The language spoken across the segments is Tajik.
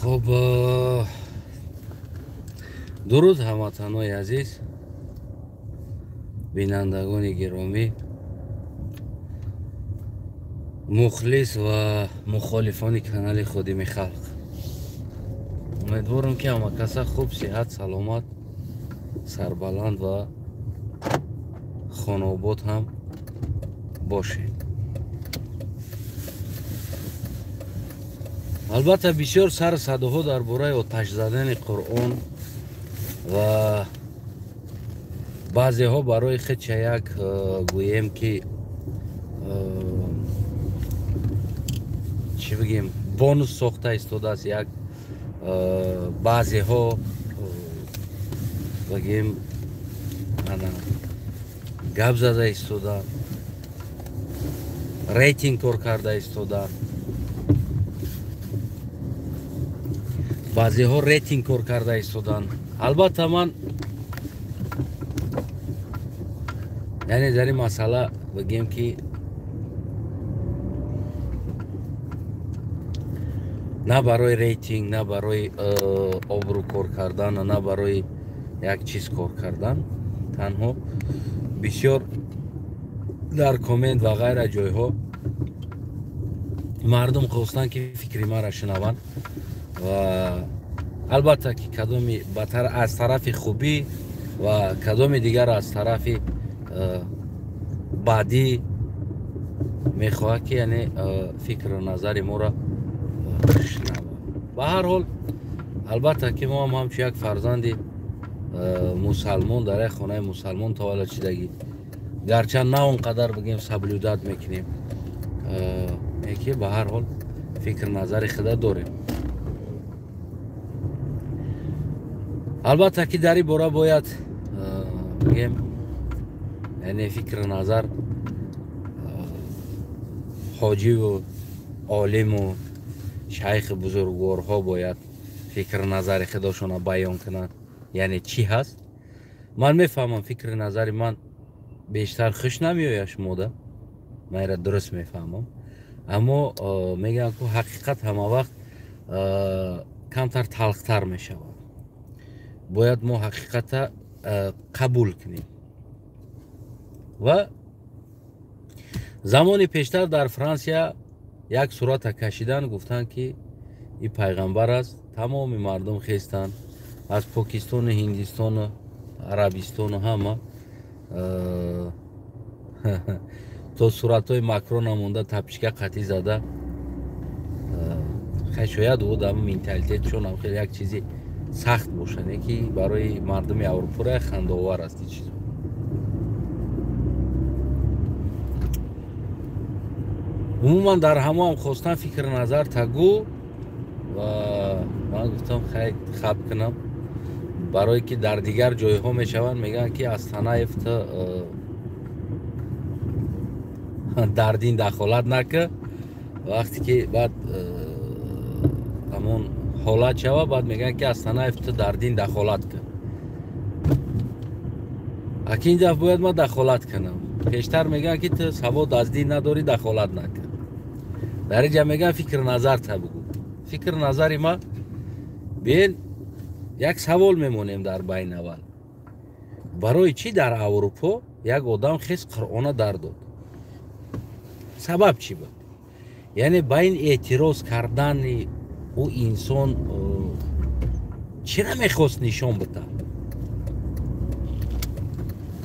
Хуб, дуруд ҳамватанои азиз, бинандагони гиромӣ, мухлис ва мухолифони канали Ходими Халқ. Умедворам, ки ҳама каса хуб, сиҳат, саломат, сарбаланд ва хонаобод ҳам бошед. Албатта, бисёр сару садоҳо дар бораи оташ задани Қуръон ва баъзеҳо барои худша як гӯем ки чӣ бигем, бонус сохта истодааст. Як баъзеҳо бигем гап зада истода, рейтинг кор карда истода, баъзеҳо рейтинг кор карда истоданд. Албатта, ман яъне дар ин масъала бигем ки на барои рейтинг, на барои обрӯ кор кардан, на барои як чиз кор кардан. Танҳо бисёр дар коммент ва ғайра ҷойҳо мардум хостанд, ки фикри маро шунаванд ва албатта ки кадоми аз тарафи хубӣ ва кадоми дигар аз тарафи бадӣ мехоҳад, ки яъне фикру назари моро шунавад. Ба ҳар ҳол, албатта ки мо ҳам ҳамчун як фарзанди мусалмон дар як хонаи мусалмон таваллуд шидагӣ, гарчанд на он қадар бигем соблюдать мекунем, ки ба ҳар ҳол фикр назари худа дорем. Албатта ки дар ин бора бояд бигем, яъне фикру назар ҳоҷиву олиму шайхи бузургворҳо бояд фикру назари худошонро баён кунанд, яъне чӣ ҳаст. Ман мефаҳмам, фикри назари ман бештар хуш намеояд шумода, ман инро дуруст мефаҳмам, аммо мегӯям ку ҳақиқат ҳама вақт камтар талхтар мешавад. Бояд мо ҳақиқата қабул кунем. Ва замони пештар дар Франсия як сурата кашидан, гуфтанд, ки ин пайғамбар аст. Тамоми мардум хестанд аз Покистону Ҳиндистону Арабистону ҳама, то суратҳои Макрона монда, тапчика қатӣ зада. Хай, шояд ӯ дар менталитетшон хеле як чизи сахт бошад, не ки барои мардуми Аврупоро хандаовар аст ин чизо. Умуман, дар ҳамоам хостан фикр назар тагӯ ва ман гуфтам, хай, хаб кунам, барое ки дар дигар ҷойҳо мешаванд, мегӯянд, ки Астанаев, ту дар дин дахолат накӣ. Вақте ки баъд ҳамон ҳолат шава, баъд мегӯянд, ки Астанаев, ту дар дин дахолат кун. Аки ин дафъ бояд ман дахолат кунам. Пештар мегӯянд, ки ту савод аз дин надорӣ, дахолат накун. Дар инҷа мегӯянд, фикр назар та бугӯ. Фикр назари ма бен як савол мемонем дар байн. Аввал, барои чӣ дар Аврупо як одам хес Қуръона дар дод? Сабаб чӣ буд? Яъне ба ин эътироз кардани ӯ инсон чира мехост нишон бидад?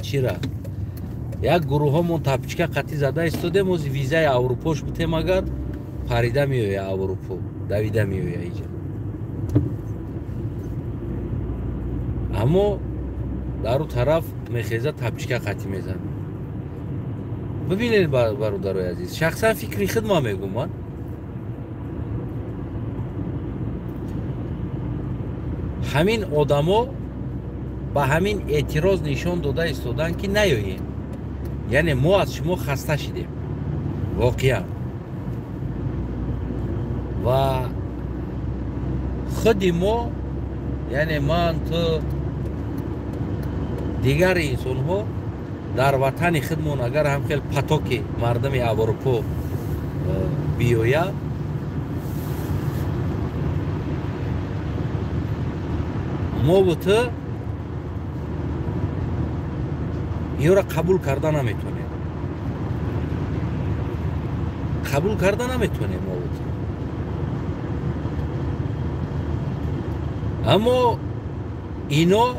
Чира як гурӯҳҳомон тапчика қатӣ зада истодем? Ози визаи Аврупош бутем, агар парида меоя Аврупо, давида меоя иҷа. Аммо дар ӯ тараф мехеза, тапчика қатӣ мезанад. Бибинед, бародарои азиз, шахсан фикри худ ман мегӯм. Ман ҳамин одамо ба ҳамин эътироз нишон дода истоданд, ки наёем, яъне мо аз шумо хаста шидем воқеан. Ва худи мо, яъне ман, ту, дигар инсонҳо дар ватани худмон агар ҳам хел потоки мардуми Аврупо биёяд. Мо ту ёра қабул карда наметонем. Қабул карда наметонем мо ту. Аммо ино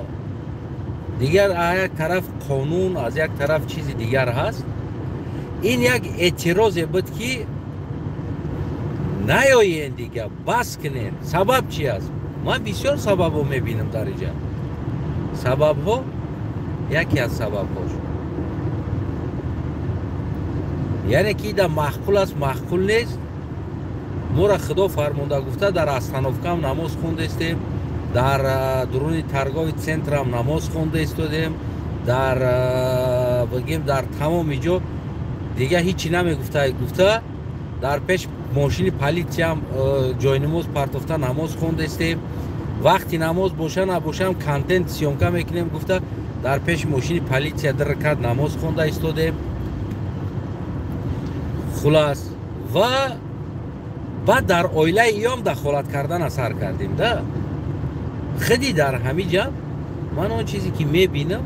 дигар аз як тараф қонун, аз як тараф чизи дигар ҳаст. Ин як эътирозе буд ки наёен дига, бас кунем. Сабаб чи аст? Ман бисёр сабабҳо мебинам дар инҷа. Сабабҳо яке аз сабабҳош, яъне ки ида маъқул аст, маъқул нест. Моро Худо фармонда гуфта дар остановкаам намоз хондестем, дар дуруни торговый центрам намоз хонда истодем, дар бигем дар тамоми ҷо дига ҳичи намегуфта, гуфта дар пеш мошини политсиям ҷойнамоз партофта намоз хондестем. Вақти намоз боша набошам контент съёмка мекунем гуфта дар пеши мошини политсия ду ракат намоз хонда истодем. Хулас ва баъд дар оилаи иём дахолат кардан асар кардем да. Худи дар ҳамин ҷа ман он чизе ки мебинам,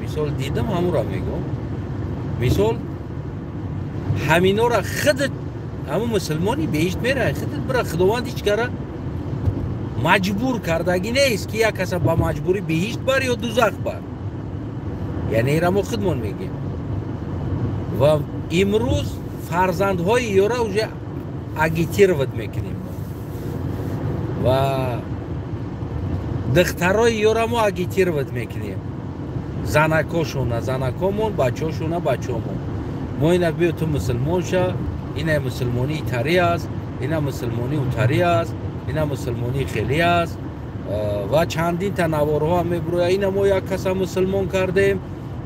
мисол дидам, ҳамонро мегӯм. Мисол ҳаминора худат ҳамон мусулмони беҳишт меравад, худат бира. Худованд ҳеҷ кара маҷбур кардагӣ нест ки як каса ба маҷбурӣ беҳишт бар ё дузах бар. Яъне ира мо худмон мегем. Ва имрӯз фарзандҳои ёра уже агитировать мекунем ва духтарои ёра мо агитировать мекунем. Занакошона занакомон, бачаҳошона бачаҳомон. Мо ина биё ту мусулмон ша, ина мусулмонии итарӣ аст, ина мусулмонии утарӣ аст, ина мусулмонии хелӣ аст ва чандин та наворҳо мебуроя. Ина мо як каса мусулмон кардем,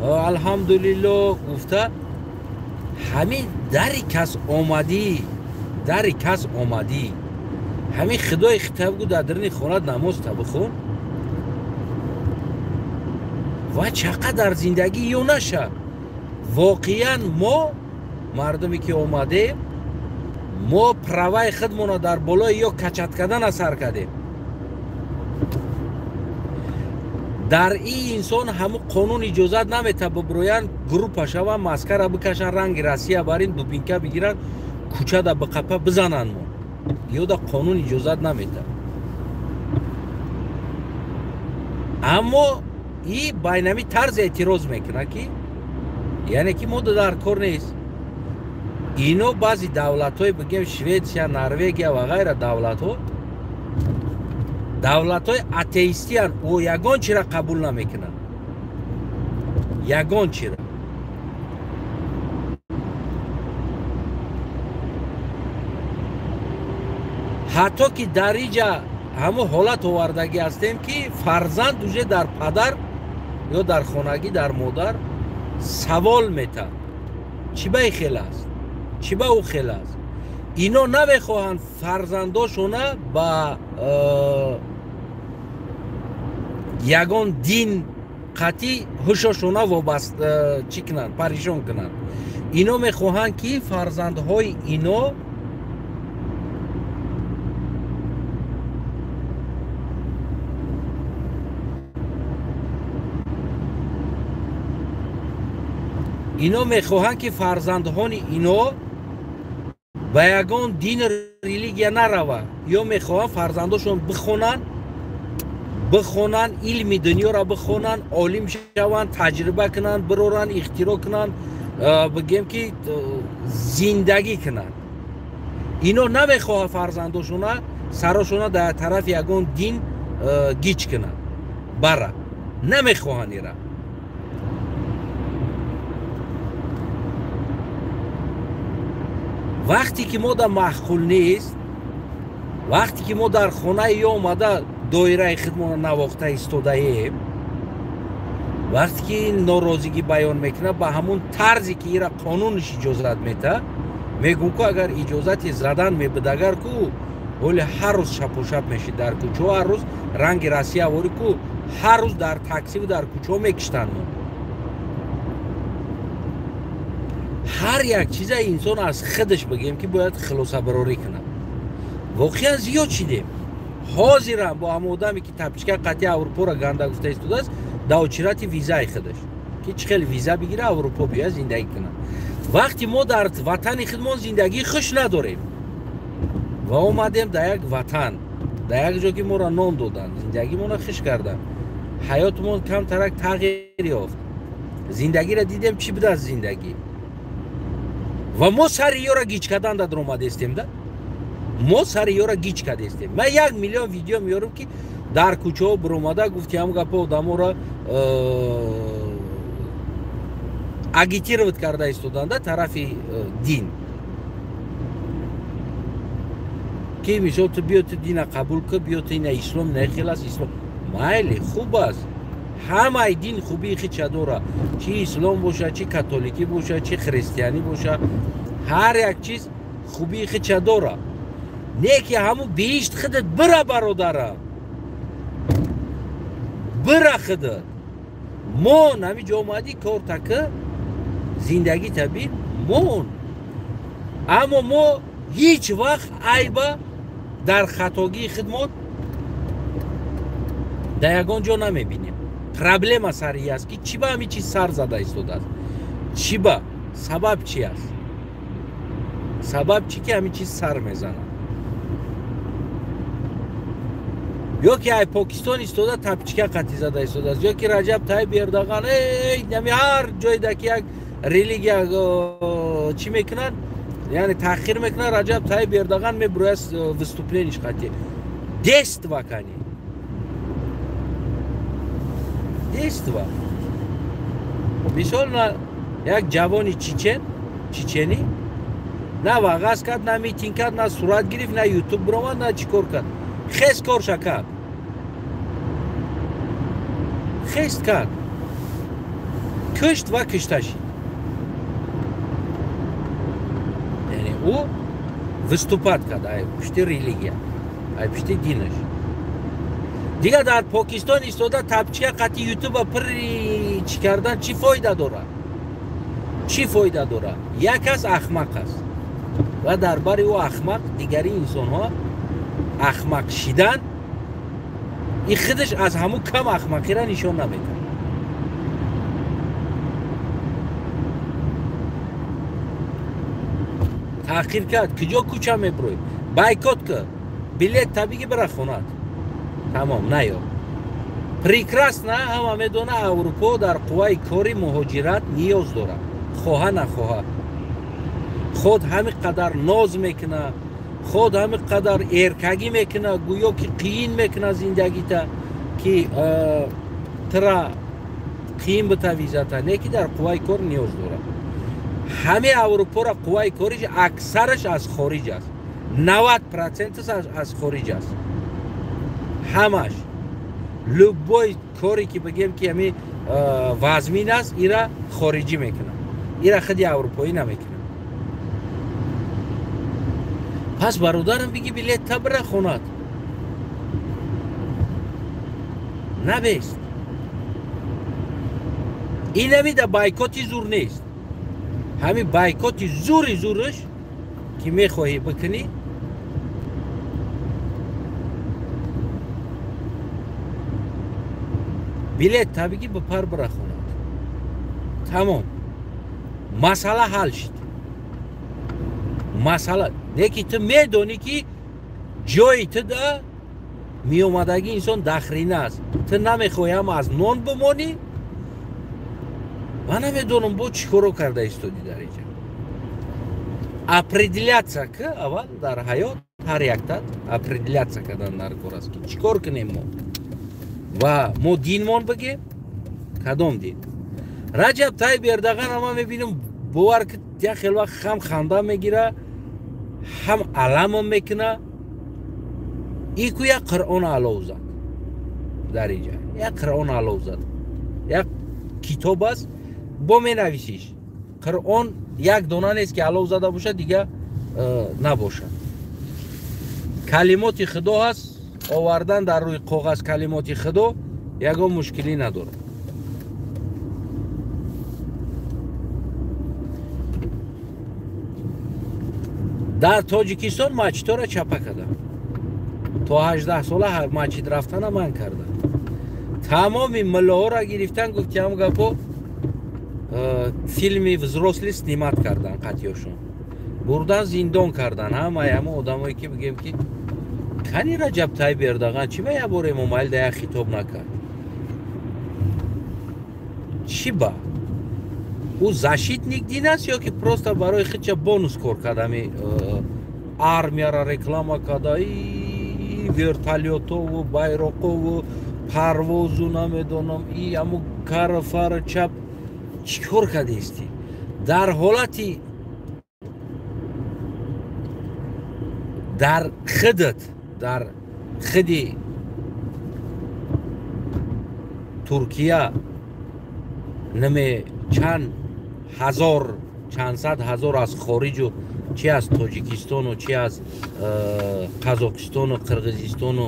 алҳамдулилло гуфта. Ҳамин дари кас омадӣ, дари кас омадӣ, ҳамин худои хитаб гу дар дарини хонат намоз та бихун ва чақа дар зиндагӣ ё наша. Воқеан мо мардуме ки омадем, мо праваи худмонро дар болои ё качат кардан асар кардем. Дар ин инсон ҳамун қонун иҷозат намета бибироянд, группа шаванд, маскара бикашанд, ранги Россия барин, дубинка бигиранд, кӯчада биқапа бизананд мо. Ёда қонун иҷозат намета. Аммо и байнами тарз эътироз мекунад ки яъне ки мо дар кор нест. Ино баъзи давлатҳои бигем Шветсия, Норвегия ва ғайра давлатҳо, давлатҳои атеистиян, ӯ ягон чира қабул намекунанд, ягон чира. Ҳатто ки дар иҷа ҳамон ҳолат овардагӣ ҳастем ки фарзанд уже дар падар ё дар хонагӣ дар модар савол метад, чӣ ба хел аст, чӣ ба ӯ хел аст. Ино намехоҳанд фарзандошона ба ягон дин қатъӣ ҳушошона вобаст чӣ кунанд, паришон кунанд. Ино мехоҳанд ки фарзандҳои ино фарзандҳони ино ба ягон дину религия нараванд, ё мехоҳанд фарзандошон бихонанд, бихонанд, илми дунёро бихонанд, олим шаванд, таҷриба кунанд, бироранд, ихтироъ кунанд, бигем ки зиндагӣ кунанд. Ино намехоҳанд фарзандошона сарошона дар тарафи ягон дин гиҷ кунанд, бара намехоҳанд ира. Вақте ки мо дар маъқул нест, вақте ки мо дар хонаи ё омада доираи худмонро навохта истодаем, вақте ки ин норозигӣ баён мекунад ба ҳамун тарзе ки ира қонунаш иҷозат мета, мегӯм ку агар иҷозати задан мебудагар ку ҳоли ҳар рӯз шапошап мешид дар кӯчаҳо, ҳар рӯз ранги Россия ворӣ ку ҳар рӯз дар таксиву дар кӯчаҳо мекиштанд мо. Ҳар як чиза инсон аз худаш бигем ки бояд хулосабарорӣ кунад. Воқеан зиёд шидем. Ҳозирам бо ҳама одаме ки тапчика қатъи Аврупоро ганда гуфта истодааст, дар очирати визаи худаш ки чӣ хел виза бигира Аврупо биёяд зиндагӣ кунад. Вақти мо дар ватани худмон зиндагии хуш надорем ва омадем дар як ватан, дар як ҷо ки моро нон доданд, зиндагимонро хуш карданд, ҳаётмон камтарак тағйир ёфт, зиндагиро дидем чӣ будааст зиндагӣ. Ва мо сари ёро гиҷ кардан дар омадестем да? Мо сари ёро гиҷ кардестем. Ман 1 миллион видео меёрам ки дар кӯчаҳо биромада гуфти ҳам гапо одаморо агитировать карда истоданда тарафи дин. Ки мисол ту биё ту дина қабул кун, биё ту ина ислом нехел аст, ислом майли хуб аст. Ҳамаи дин хубии хича дора, чи ислом боша, чи католикӣ боша, чи христианӣ боша, ҳар як чиз хубии хича дора. Не ки ҳамун биҳишт худат бира бародарам, бира худат. Мон ҳами ҷо омадӣ кор таки зиндагӣ табин мон. Аммо мо ҳеҷ вақт айба дар хатогии худмон дар ягон ҷо намебинем. Проблема сари аст ки чӣ ба ҳамин чиз сар зада истодааст, чӣ ба сабаб чӣ аст, сабаб чӣ ки ҳамин чиз сар мезанад. Ё ки ай Покистон истода тапчика қатӣ зада истодааст, ё ки Раҷаб Тайиб Эрдоған ами ҳар ҷойда ки як религия чӣ мекунанд, яъне таъхир мекунанд, Раҷаб Тайиб Эрдоған мебурояд выступлениш қатӣ. Действа кани. Действа. Мисол як ҷавони чеченӣ на вағаз кард, на митинг кард, на сурат гирифт, на ютуб биромад, на чӣ кор кард. Хест корша кард. Хест кард. Кушт ва кушта шид. Яъне ӯ выступат кард ай пушти религия, ай пушти динаш. Дигар дар Покистон истода тапчика қатъи ютуба пирри чӣ кардан чӣ фоида дорад? Чӣ фоида дорад? Як кас ахмақ аст ва дар бари ӯ ахмақ дигари инсонҳо ахмақ шидан и худаш аз ҳамун кам ахмақиро нишон намедиҳад. Таъхир кард, куҷо кӯча мебурӯй? Байкот кар, билет табиги бира хонад. Тамом, наё. Прекрасно ҳама медона Аврупо дар қувваи кори муҳоҷират ниёз дорад. Хоҳа нахоҳа. Худ ҳамин қадар ноз мекунад, худ ҳамин қадар эркагӣ мекунад, гӯё ки қиин мекунад зиндагита, ки тра қиин битавизата, не ки дар қувваи кор ниёз дорад. Ҳамаи Аврупоро қувваи кориш аксараш аз хориҷ аст. 90% аз хориҷ аст. Ҳамаш любой коре ки бигем ки ҳами вазмин аст, ира хориҷӣ мекунад, ира худи аврупоӣ намекунад. Пас бародарам биги билет та бира хонад. Набест. Инами да байкоти зур нест. Ҳами байкоти зури зураш ки мехоҳӣ бикунӣ, билет табиги ба пар бира хонад. Тамом. Масъала ҳал шид. Масъала не ки ту медонӣ ки ҷои ту да меомадагӣ инсон дахрина аст. Ту намехоҳӣ ҳам аз нон бимонӣ ва намедонам бо чӣ коро карда истодӣ дар инҷа. Определяться ки аввал дар ҳаёт ҳар якта определяться кардан дар кор аст ки чӣ кор кунем мо ва мо динмон бигем, кадом дин. Раҷаб Тайиб Эрдоған ама мебинам бовар ки як хел вақт ҳам ханда мегира, ҳам аламам мекуна. Ику як Қуръон алов зад дар инҷа, як Қуръон алов зад, як китоб аст, бо менависиш. Қуръон як дона нест ки алов зада бошад, дига набошад. Калимоти Худо ҳаст, овардан дар рӯи коғаз калимоти Худо ягон мушкилӣ надорад. Дар Тоҷикистон мачитора чапа карданд. То 18 сола масҷид рафтана ман кардам. Тамоми муллоҳоро гирифтан, гуфти ҳам гапо, филми взрослый снимать кардан, қатъёшон бурдан, зиндон кардан. Ҳамаи ҳамо одамое ки бигем ки кани Раҷаб Тайиб Эрдоған чӣ ба як бор Эмомалӣ да як хитоб накард? Чӣ ба? Ӯ защитник дин аст ё ки просто барои худша бонус кор кард? Ҳами армияра реклама карда, вертолётову байроқову парвозу намедонам и ҳаму кара фара чап чӣ кор кардистӣ? Дар ҳолати дар худат, дар худи Туркия наме чанд ҳазор, чанд сад ҳазор аз хориҷу чи аз Тоҷикистону чи аз Қазоқистону Қирғизистону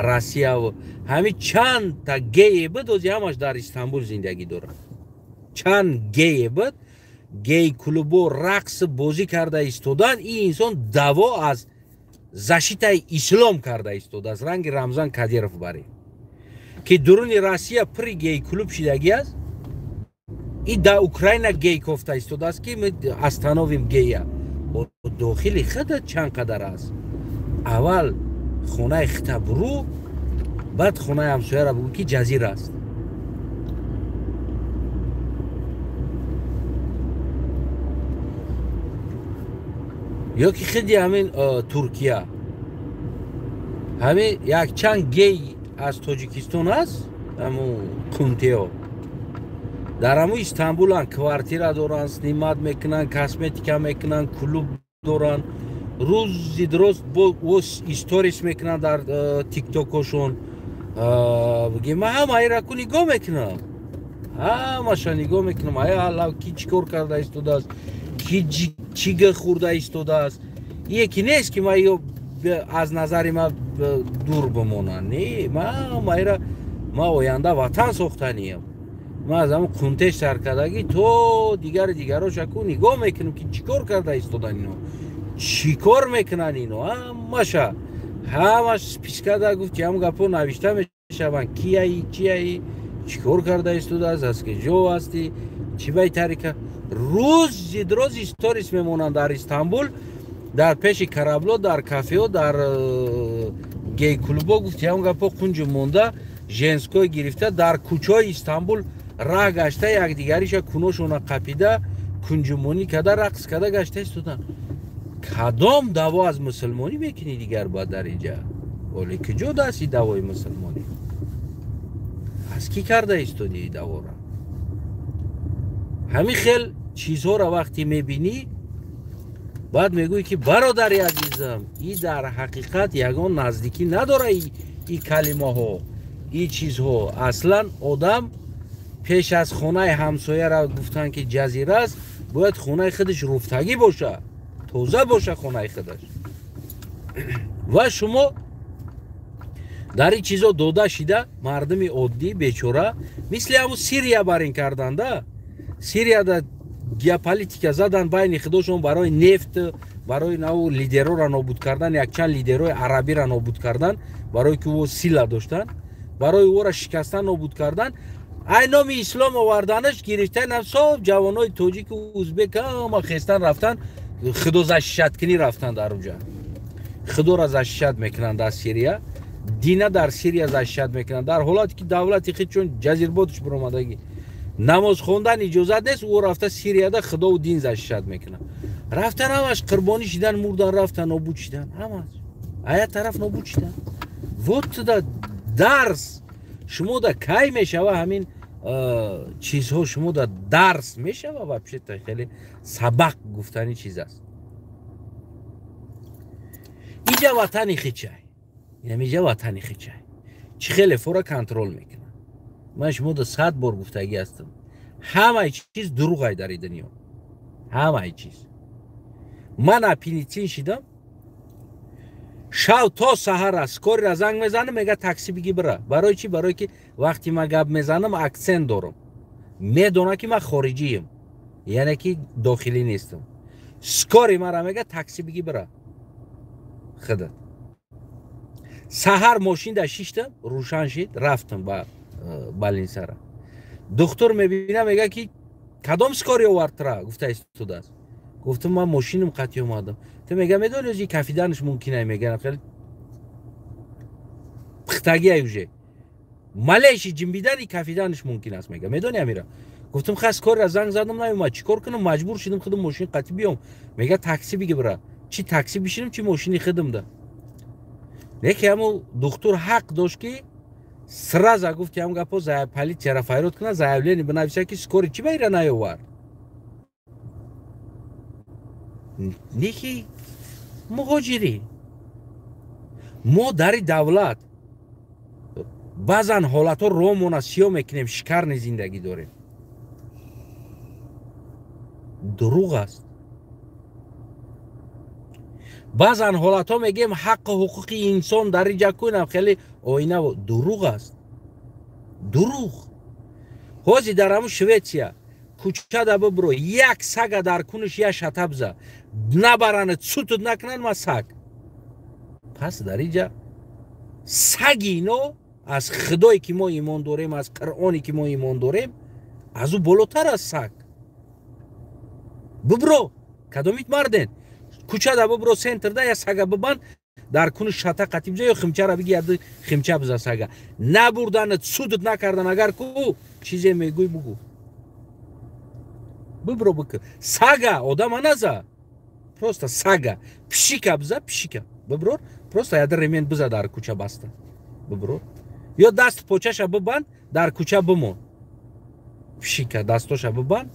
Россияву ҳами чандта гее буд, ози ҳамаш дар Истанбул зиндагӣ дорад. Чанд гее буд, гей клубо рақс бозӣ карда истодан. Ин инсон даво аз защитаи ислом карда истодааст, ранги Рамзан Кадиров баре ки дуруни Россия пури гей клуб шидагӣ аст. И да Украина гей кофта истодааст ки мы остановим гея. Дохили худат чанд қадар аст? Аввал хонаи хита буру, баъд хонаи ҳамсояра бугӯ ки ҷазира аст. Ё ки худи ҳамин Туркия ҳамин якчанд гей аз Тоҷикистон аст, ҳамун қунтео дар ҳамун Истанбулан, квартира доранд, снимать мекунанд, косметика мекунанд, клуб доранд, рӯзи дуроз сторис мекунанд дар тиктокошон. Бигем, ман ҳамаира ку нигоҳ мекунам, ҳамаша нигоҳ мекунам. Ая алла, ки чӣ кор карда истодааст, ки чӣ га хӯрда истодааст. Ие ки нест ки ман ё аз назари ман дур бимонанд. Не, ман ҳамаира, ман оянда ватан сохтаниям. Ман аз ҳамун қунтеш саркардагӣ то дигари дигароша ку нигоҳ мекунам ки чӣ кор карда истодан ино, чӣ кор мекунанд ино. Ҳамаша ҳамаш спискада гуфти ҳамун гапҳо навишта мешаванд, кияи, чияи, чӣ кор карда истодааст, аз куҷо ҳастӣ, чӣ бай тарика. Рӯзи дурози сторис мемонанд дар Истанбул, дар пеши корабло, дар кафео, дар гей-клубо гуфти ҳамун гапҳо қунҷу монда, женской гирифта дар кӯчаҳои Истанбул раҳ гашта, якдигариша куношона қапида, кунҷумонӣ карда, рақс карда гашта истоданд. Кадом даво аз мусулмонӣ мекунӣ дигар баъд дар инҷа? Оле куҷо дасти давои мусулмонӣ? Аз кӣ карда истоди ин давора? Ҳамин хел чизҳоро вақте мебинӣ, баъд мегӯӣ ки бародари азизам, и дар ҳақиқат ягон наздикӣ надора и калимаҳо, и чизҳо. Аслан одам пеш аз хонаи ҳамсояра гуфтан ки ҷазира аст, бояд хонаи худаш руфтагӣ боша, тоза боша хонаи худаш. Ва шумо дар ин чизо дода шида мардуми оддӣ бечора мисли ҳамун Сирия барин карданда. Сирияда геополитика задан байни худошон барои нефт, барои нав лидерора нобуд кардан, якчанд лидерҳои арабиро нобуд кардан, барои ки ӯ сила доштанд, барои ӯро шикастан, нобуд кардан. Ай номи ислом оварданаш гирифтан ҳам ҷавонои тоҷику узбек ҳама хестан рафтан, худо защищаткунӣ рафтан дар уҷа. Худоро защищат мекунанд дар Сирия, дина дар Сирия защищат мекунанд, дар ҳолате ки давлати худ чун ҷазирботш биромадагӣ намоз хондан иҷозат нест, ӯ рафта Сирияда худову дин защищат мекунад. Рафтан ҳамаш қурбонӣ шидан, мурдан, рафтан нобуд шидан, ҳамаш ая тараф нобуд шидан. Вот туда дарс шумо да кай мешава ҳамин чизҳо, шумо да дарс мешава вообще-то хеле сабақ гуфтани чиз аст. Иҷа ватани хичай, инам иҷа ватани хичай чӣ хеле фора контрол мекунад. Ман шумо да 100 бор гуфтагӣ ҳастам, ҳамаи чиз дурӯғай дар ин дунё, ҳамаи чиз. Ман аппендицит шидам, шав то саҳар аст, скорыйра занг мезанам, мега такси биги бира. Барои чӣ? Барое ки вақте ман гап мезанам акцент дорам, медонам ки ман хориҷием, яъне ки дохилӣ нестам. Скорый мара мега такси биги бира худат. Саҳар мошинда шиштам, рӯшан шид, рафтам ба больницара. Духтур мебина, мега ки кадом скорый овард тра, гуфта истодааст. Гуфтам, ман мошинам қатъи омадам. Ту, мега, медони, ози кафиданаш мумкин, мега, хеле пухтагиай, уже малеши ҷимбидани кафиданаш мумкин аст, мега, медони амира. Гуфтам, хай, скорыйра занг задам, наёмад, чӣ кор кунам? Маҷбур шудам худам мошин қатъи биём. Мега, такси биги, бира. Чӣ такси бишинам, чӣ мошини худам да. Леки ҳамо духтур ҳақ дошт, ки сразу гуфти ҳам гапо, полицияра файрод кунад, заявление бинависа, ки скорый чӣ ба ира наёвард. Неки муҳоҷирӣ мо дари давлат баъзан ҳолатҳо ромона сиёҳ мекунем, шикарни зиндагӣ дорем. Дурӯғ аст. Баъзан ҳолатҳо мегӯем, ҳаққу ҳуқуқи инсон дар иҷа кунам, хеле оина. Дурӯғ аст, дурӯғ. Ҳозир дар ҳамун Шветсия кӯчада бибро, як сага дар куниш як шата биза, набаранад, сутуд накунанд, ма саг. Пас дар иҷа саги ино аз худое ки мо имон дорем, аз Қуръоне ки мо имон дорем, аз ӯ болотар аст. Саг бибро, кадомит марден, кӯчада бибро, центрда я сага бибанд, дар куни шата қатӣ биза ё химчара биги, яды химча биза, сага набурданат, судат накардан, агар ку чизе мегӯй, бугӯ, бибро, бикр. Сага одама наза, просто сага, пишика биза, пишика биброр, просто яды ремень биза, дар кӯча баста биброр ё даст почаша бибанд, дар кӯча бимон. Пишика дастоша бибанд,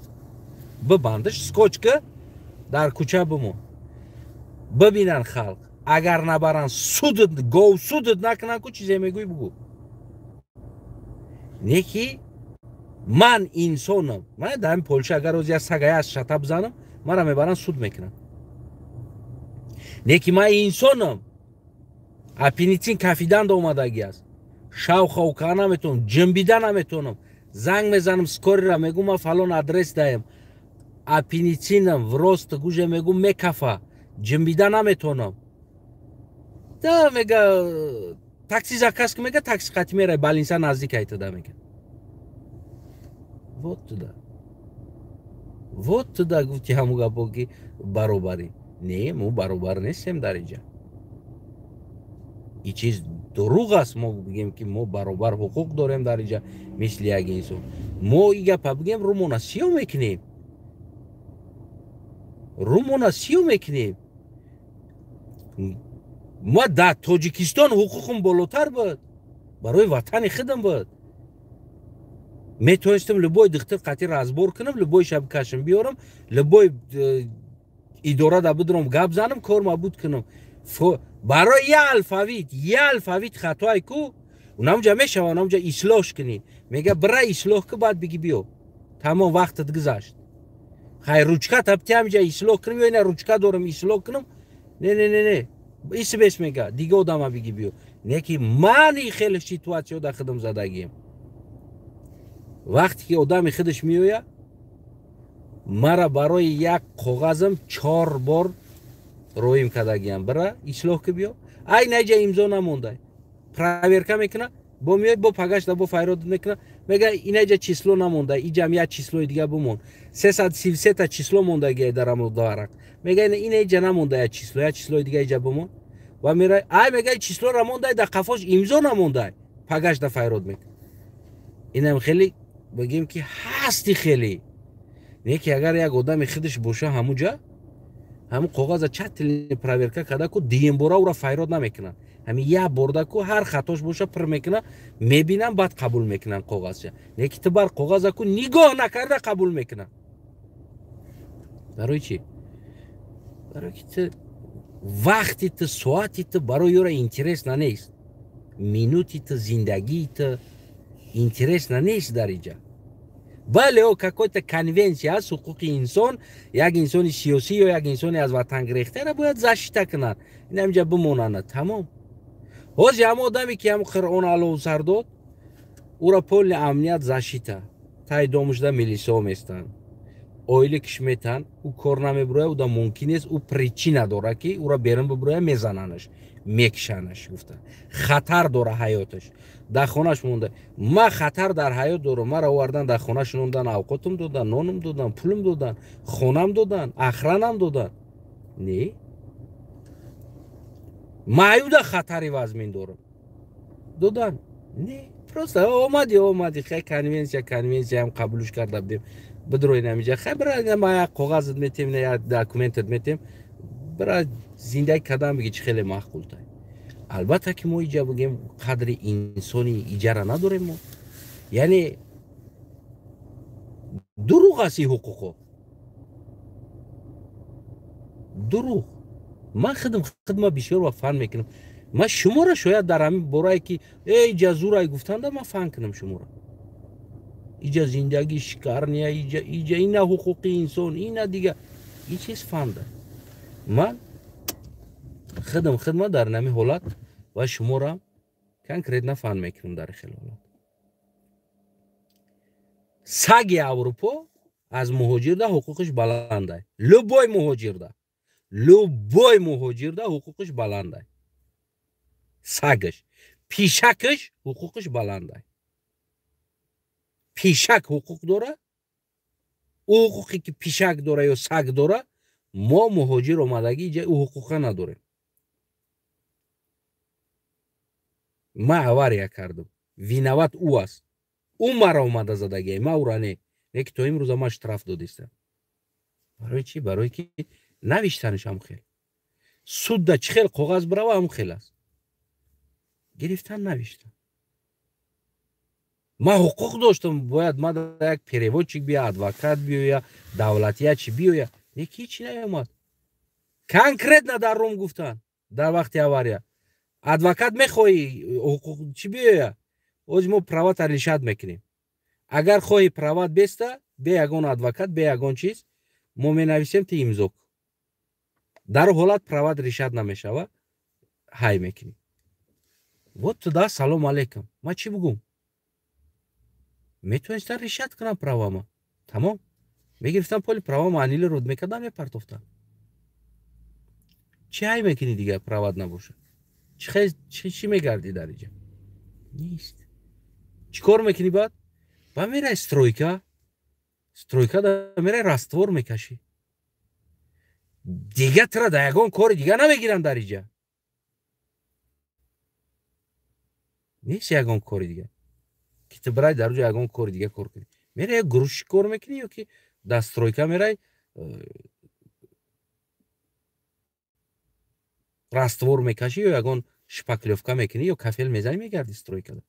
бибандаш скотчка, дар кӯча бимон, бибинанд халқ. Агар набаранд, судат, гов судат накунанд, ку чизе мегӯй, бугӯ. Не ки ман инсонам. Ман дар ҳамин Полша агар оз як сага як шата бизанам, мара мебаранд, суд мекунанд. Не ки ман инсонам. Апеницин кафиданда омадагӣ аст, шав ховка наметавонам, ҷимбида наметавонам. Занг мезанам скорыйра, мегӯм, ман фалон адрес даем, апеницинам в рост гуже, мегӯм, мекафа, ҷимбида наметавонам. Да, мега, такси заказ ки, мега, такси қати мерай, больница наздик айтада, мега. Вот туда, вот туда гуфти ҳаму гапо ки баробарӣ. Не, мо баробар нестем дар инҷа. И чиз дурӯғ аст. Мо бигем, ки мо баробар ҳуқуқ дорем дар инҷа, мисли як инсон, мо и гапа бигем, рӯмона сиёҳ мекунем, рӯмона сиёҳ мекунем. Ма дар Тоҷикистон ҳуқуқум болотар буд, барои ватани худам буд, метавонистам любой духтур қатъи разбор кунам, любой шаб кашам биёрам, любой идорада бидурам, гап занам, кор мабуд кунам. Барои я алфавит, я алфавит хатоай ку, унамҷа мешава, унамҷа ислоҳш кунӣ. Мега, бира, ислоҳ ку, баъд биги биё, тамом, вақтат гузашт. Хай, ручка табти, ҳамҷа ислоҳ кунам ё ина ручка дорам, ислоҳ кунам? Не, не, не, не, исбес, мега, дига одама биги биё. Не ки ман и хеле ситуатсиё дар худам задагием. Вақте ки одами худаш меояд, мара барои як коғазам чор бор роим кардагиам: бира, ислоҳ ки, биё, ай наҷа имзо намондай. Проверка мекуна, бо меояд, бо пагашта бо файрод мекуна, мега, инаҷа число намонда, иҷам як числои дига бимон. 333-та число мондагиай дар амо варақ. Мега, инаҷа намонда як число, як числои дига иҷа бимон. Ва мера, ай, мега, числоро мондай, дар қафош имзо намондай. Пагашта файрод мекуна. Инам хеле бигем, ки ҳасти хеле. Не ки агар як одами худаш боша, ҳамуҷа ҳамун коғаза тщательно проверка карда ку, дуюмбора ӯра файрод намекунанд. Ҳамин як борда ку, ҳар хатош боша, пир мекунанд, мебинанд, баъд қабул мекунанд коғазча. Не ки ту бар коғаза ку нигоҳ накарда қабул мекунанд. Барои чӣ? Барои ки ту вақти ту, соати ту барои ёра интересно нест, минути ту, зиндагии ту интересно нест дар иҷа. Бале, о какой-то конвенсия аст, ҳуқуқи инсон, як инсони сиёсӣ ё як инсони аз ватан гирехтаро бояд защита кунанд, ин ҳаминҷа бимонанд, тамом. Ҳозир ҳама одаме ки ҳам Қуръон алову сар дод, ӯра полный амният, защита, тай домушда милисо местанд, оила киш метан, ӯ кор намебуроя, ӯда мумкин нест, ӯ причина дора, ки ӯра берун бибуроя, мезананаш. Мекшанаш гуфта. Хатар дора ҳаёташ. Дар хонаш монда. Ма хатар дар ҳаёт дорам. Мара овардан дар хонаш нондан, авқотум додан, нонум додан, пулум додан, хонам додан, охранам додан. Не. Маюда хатари вазмин дорам. Додан. Не. Просто омади, хай конвенсия ҳам қабулш карда будем. Бидроин ҳамиҷа. Хай бира ма як коғазат метем, як документат метем. Бира зиндагӣ кардан биги чӣ хеле маъқултай. Албатта ки мо иҷа бигем қадри инсони иҷара надорем мо. Яъне дурӯғ аст ин ҳуқуқо. Дурӯғ. Ман хидма бисёр ва фан мекунам. Ман шуморо шояд дар ҳамин борае ки эй иҷа зурай гуфтанда ман фан кунам шуморо. Иҷа зиндагӣ шикарния, иҷа ина ҳуқуқи инсон, ина дига. Ин чиз фанда. Ман хидма дар нами ҳолат ва шуморо конкретно фан мекунам дар хел ҳолат. Саги Аврупо аз муҳоҷирда ҳуқуқиш баландай. Любой муҳоҷирда. Любой муҳоҷирда ҳуқуқиш баландай. Сагаш, пишакаш ҳуқуқиш баландай. Пишак ҳуқуқ дора, ӯ ҳуқуқе ки пишак дора ё саг дора, мо муҳоҷир омадагӣ иҷа ӯ ҳуқуқа надорем. Ман авария кардам. Виноват ӯ аст. Ӯ мара омада задагиай, ман ӯра не. Не ки то имрӯза ман штраф додистам. Барои чӣ? Барои ки навиштанаш ҳам хел. Судда чӣ хел коғаз бирава ҳам хел аст. Гирифтан навиштан. Ман ҳуқуқ доштам, бояд ман як переводчик бия, адвокат биёя, давлатия чӣ биёя. Не ки ҳеҷ наомад. Конкретно дар Рум гуфтан дар вақти авария. Адвокат мехоҳӣ ҳуқуқ чӣ биёя? Оз мо правата лишат мекунем. Агар хоҳӣ прават беста, бе ягон адвокат, бе ягон чиз, мо менависем ти имзо кун. Дар ҳолат прават решат намешава, ҳай мекунӣ. Вот туда салом алейкум. Ман чӣ бугум? Метавонистам решат кунам правама. Тамом. Мегирифтам поли правама анили руд мекардам, мепартофтам. Чӣ ҳай мекунӣ дигар прават набошад? Чӣ мегардӣ дар иҷа? Нест. Чӣ кор мекунӣ баъд? Ба мерай стройка. Стройка да мерай раствор мекашӣ. Дига тра да ягон кори дига намегиранд дар иҷа. Нест ягон кори дига. Ки ту бирай дар ҷо ягон кори дига кор кунӣ. Мерай як грузчик кор мекунӣ ё ки дар стройка мерай раствор мекашӣ ё ягон шпаклёвка мекунӣ ё кафел мезанӣ мегардӣ стройкада.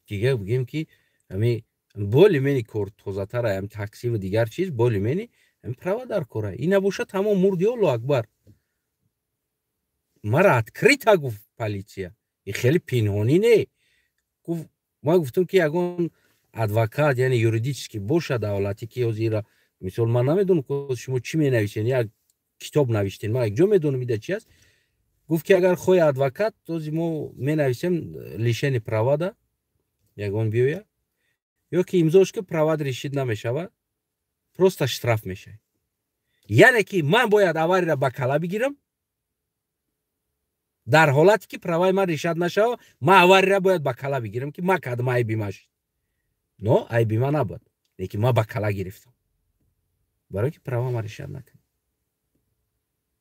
Дига бигем ки ами боли мени кор тозатара, ами такси ва дигар чиз боли мени ами права дар кора. Ина боша тамом мурди Аллоҳ акбар. Мара открыто гуфт полиция. И хеле пинҳонӣ не. Гуфт ман гуфтам ки ягон адвокат, яъне юридически боша давлатӣ ки ҳозира мисол ман намедонам ки шумо чӣ менависен, як китоб навиштен, ман якҷо медонам ида чи аст. Гуфт ки агар хоҳи адвокат, този мо менависем лишени правада ягон биёя, ё ки имзош ки правад решид намешавад, просто штраф мешавад. Яъне ки ман бояд аварияро ба кала бигирам, дар ҳолате ки праваи ман решад нашавад, ман аварияро бояд ба кала бигирам ки ман кадам айби ман шуд. Но айби ман набуд, лекин ман ба кала гирифтам. Барои ки права ман решад накард.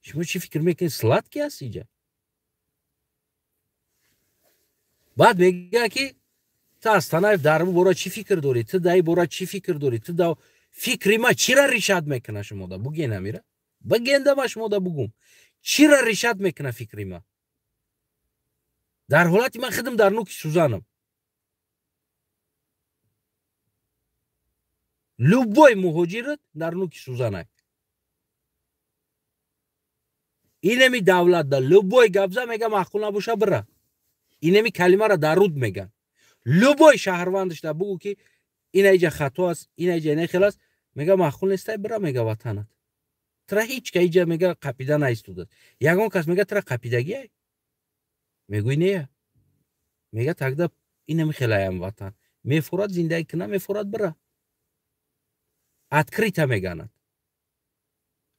Шумо чӣ фикр мекунед, сладкий аст иҷа? Баъд мегӯяд ки ту Астанаев дар ин бора чӣ фикр дорӣ? Ту дар ин бора чӣ фикр дорӣ? Ту да фикри ман чира решад мекунад шумода? Буген амира. Бугенда ман шумода бугум. Чира решад мекунад фикри ман? Дар ҳолати ман худам дар нуки сӯзанам. Любой муҳоҷират дар нуки сӯзанай. Инеми давлат да любой гапза мега маъқул набоша бира. Инеми калимаро дар руд меган. Любой шаҳрвандаш да бугу ки ина иҷа хато аст, ина иҷа ина хел аст, мега маъқул нестай бира мега ватанат. Тра ҳеҷ ка иҷа мега қапида наистодааст. Ягон кас мега тра қапидагиай? Мегӯй не. Мега тогда инами хелаям ватан. Мефурад зиндагӣ куна, мефурад бира. Открыто меганад.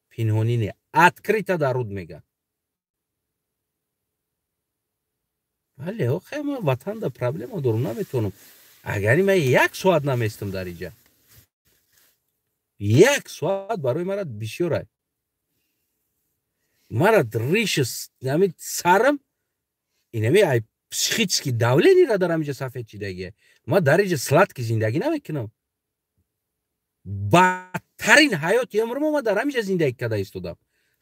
Пинҳонӣ не, Открыто дар руд мегӯяд. Бале, охе, ман ватанда проблема дорам, наметавонам. Агари ман як соат наместам дар иҷа, як соат барои мара бисёр. Мара риши ами сарам инами ай психически давление ра дар ҳамиҷа сафед чидагия. Ман дар иҷа сладкий зиндагӣ намекунам. Бадтарин ҳаёти умрмо ман дар ҳамиҷа зиндагӣ карда истодам.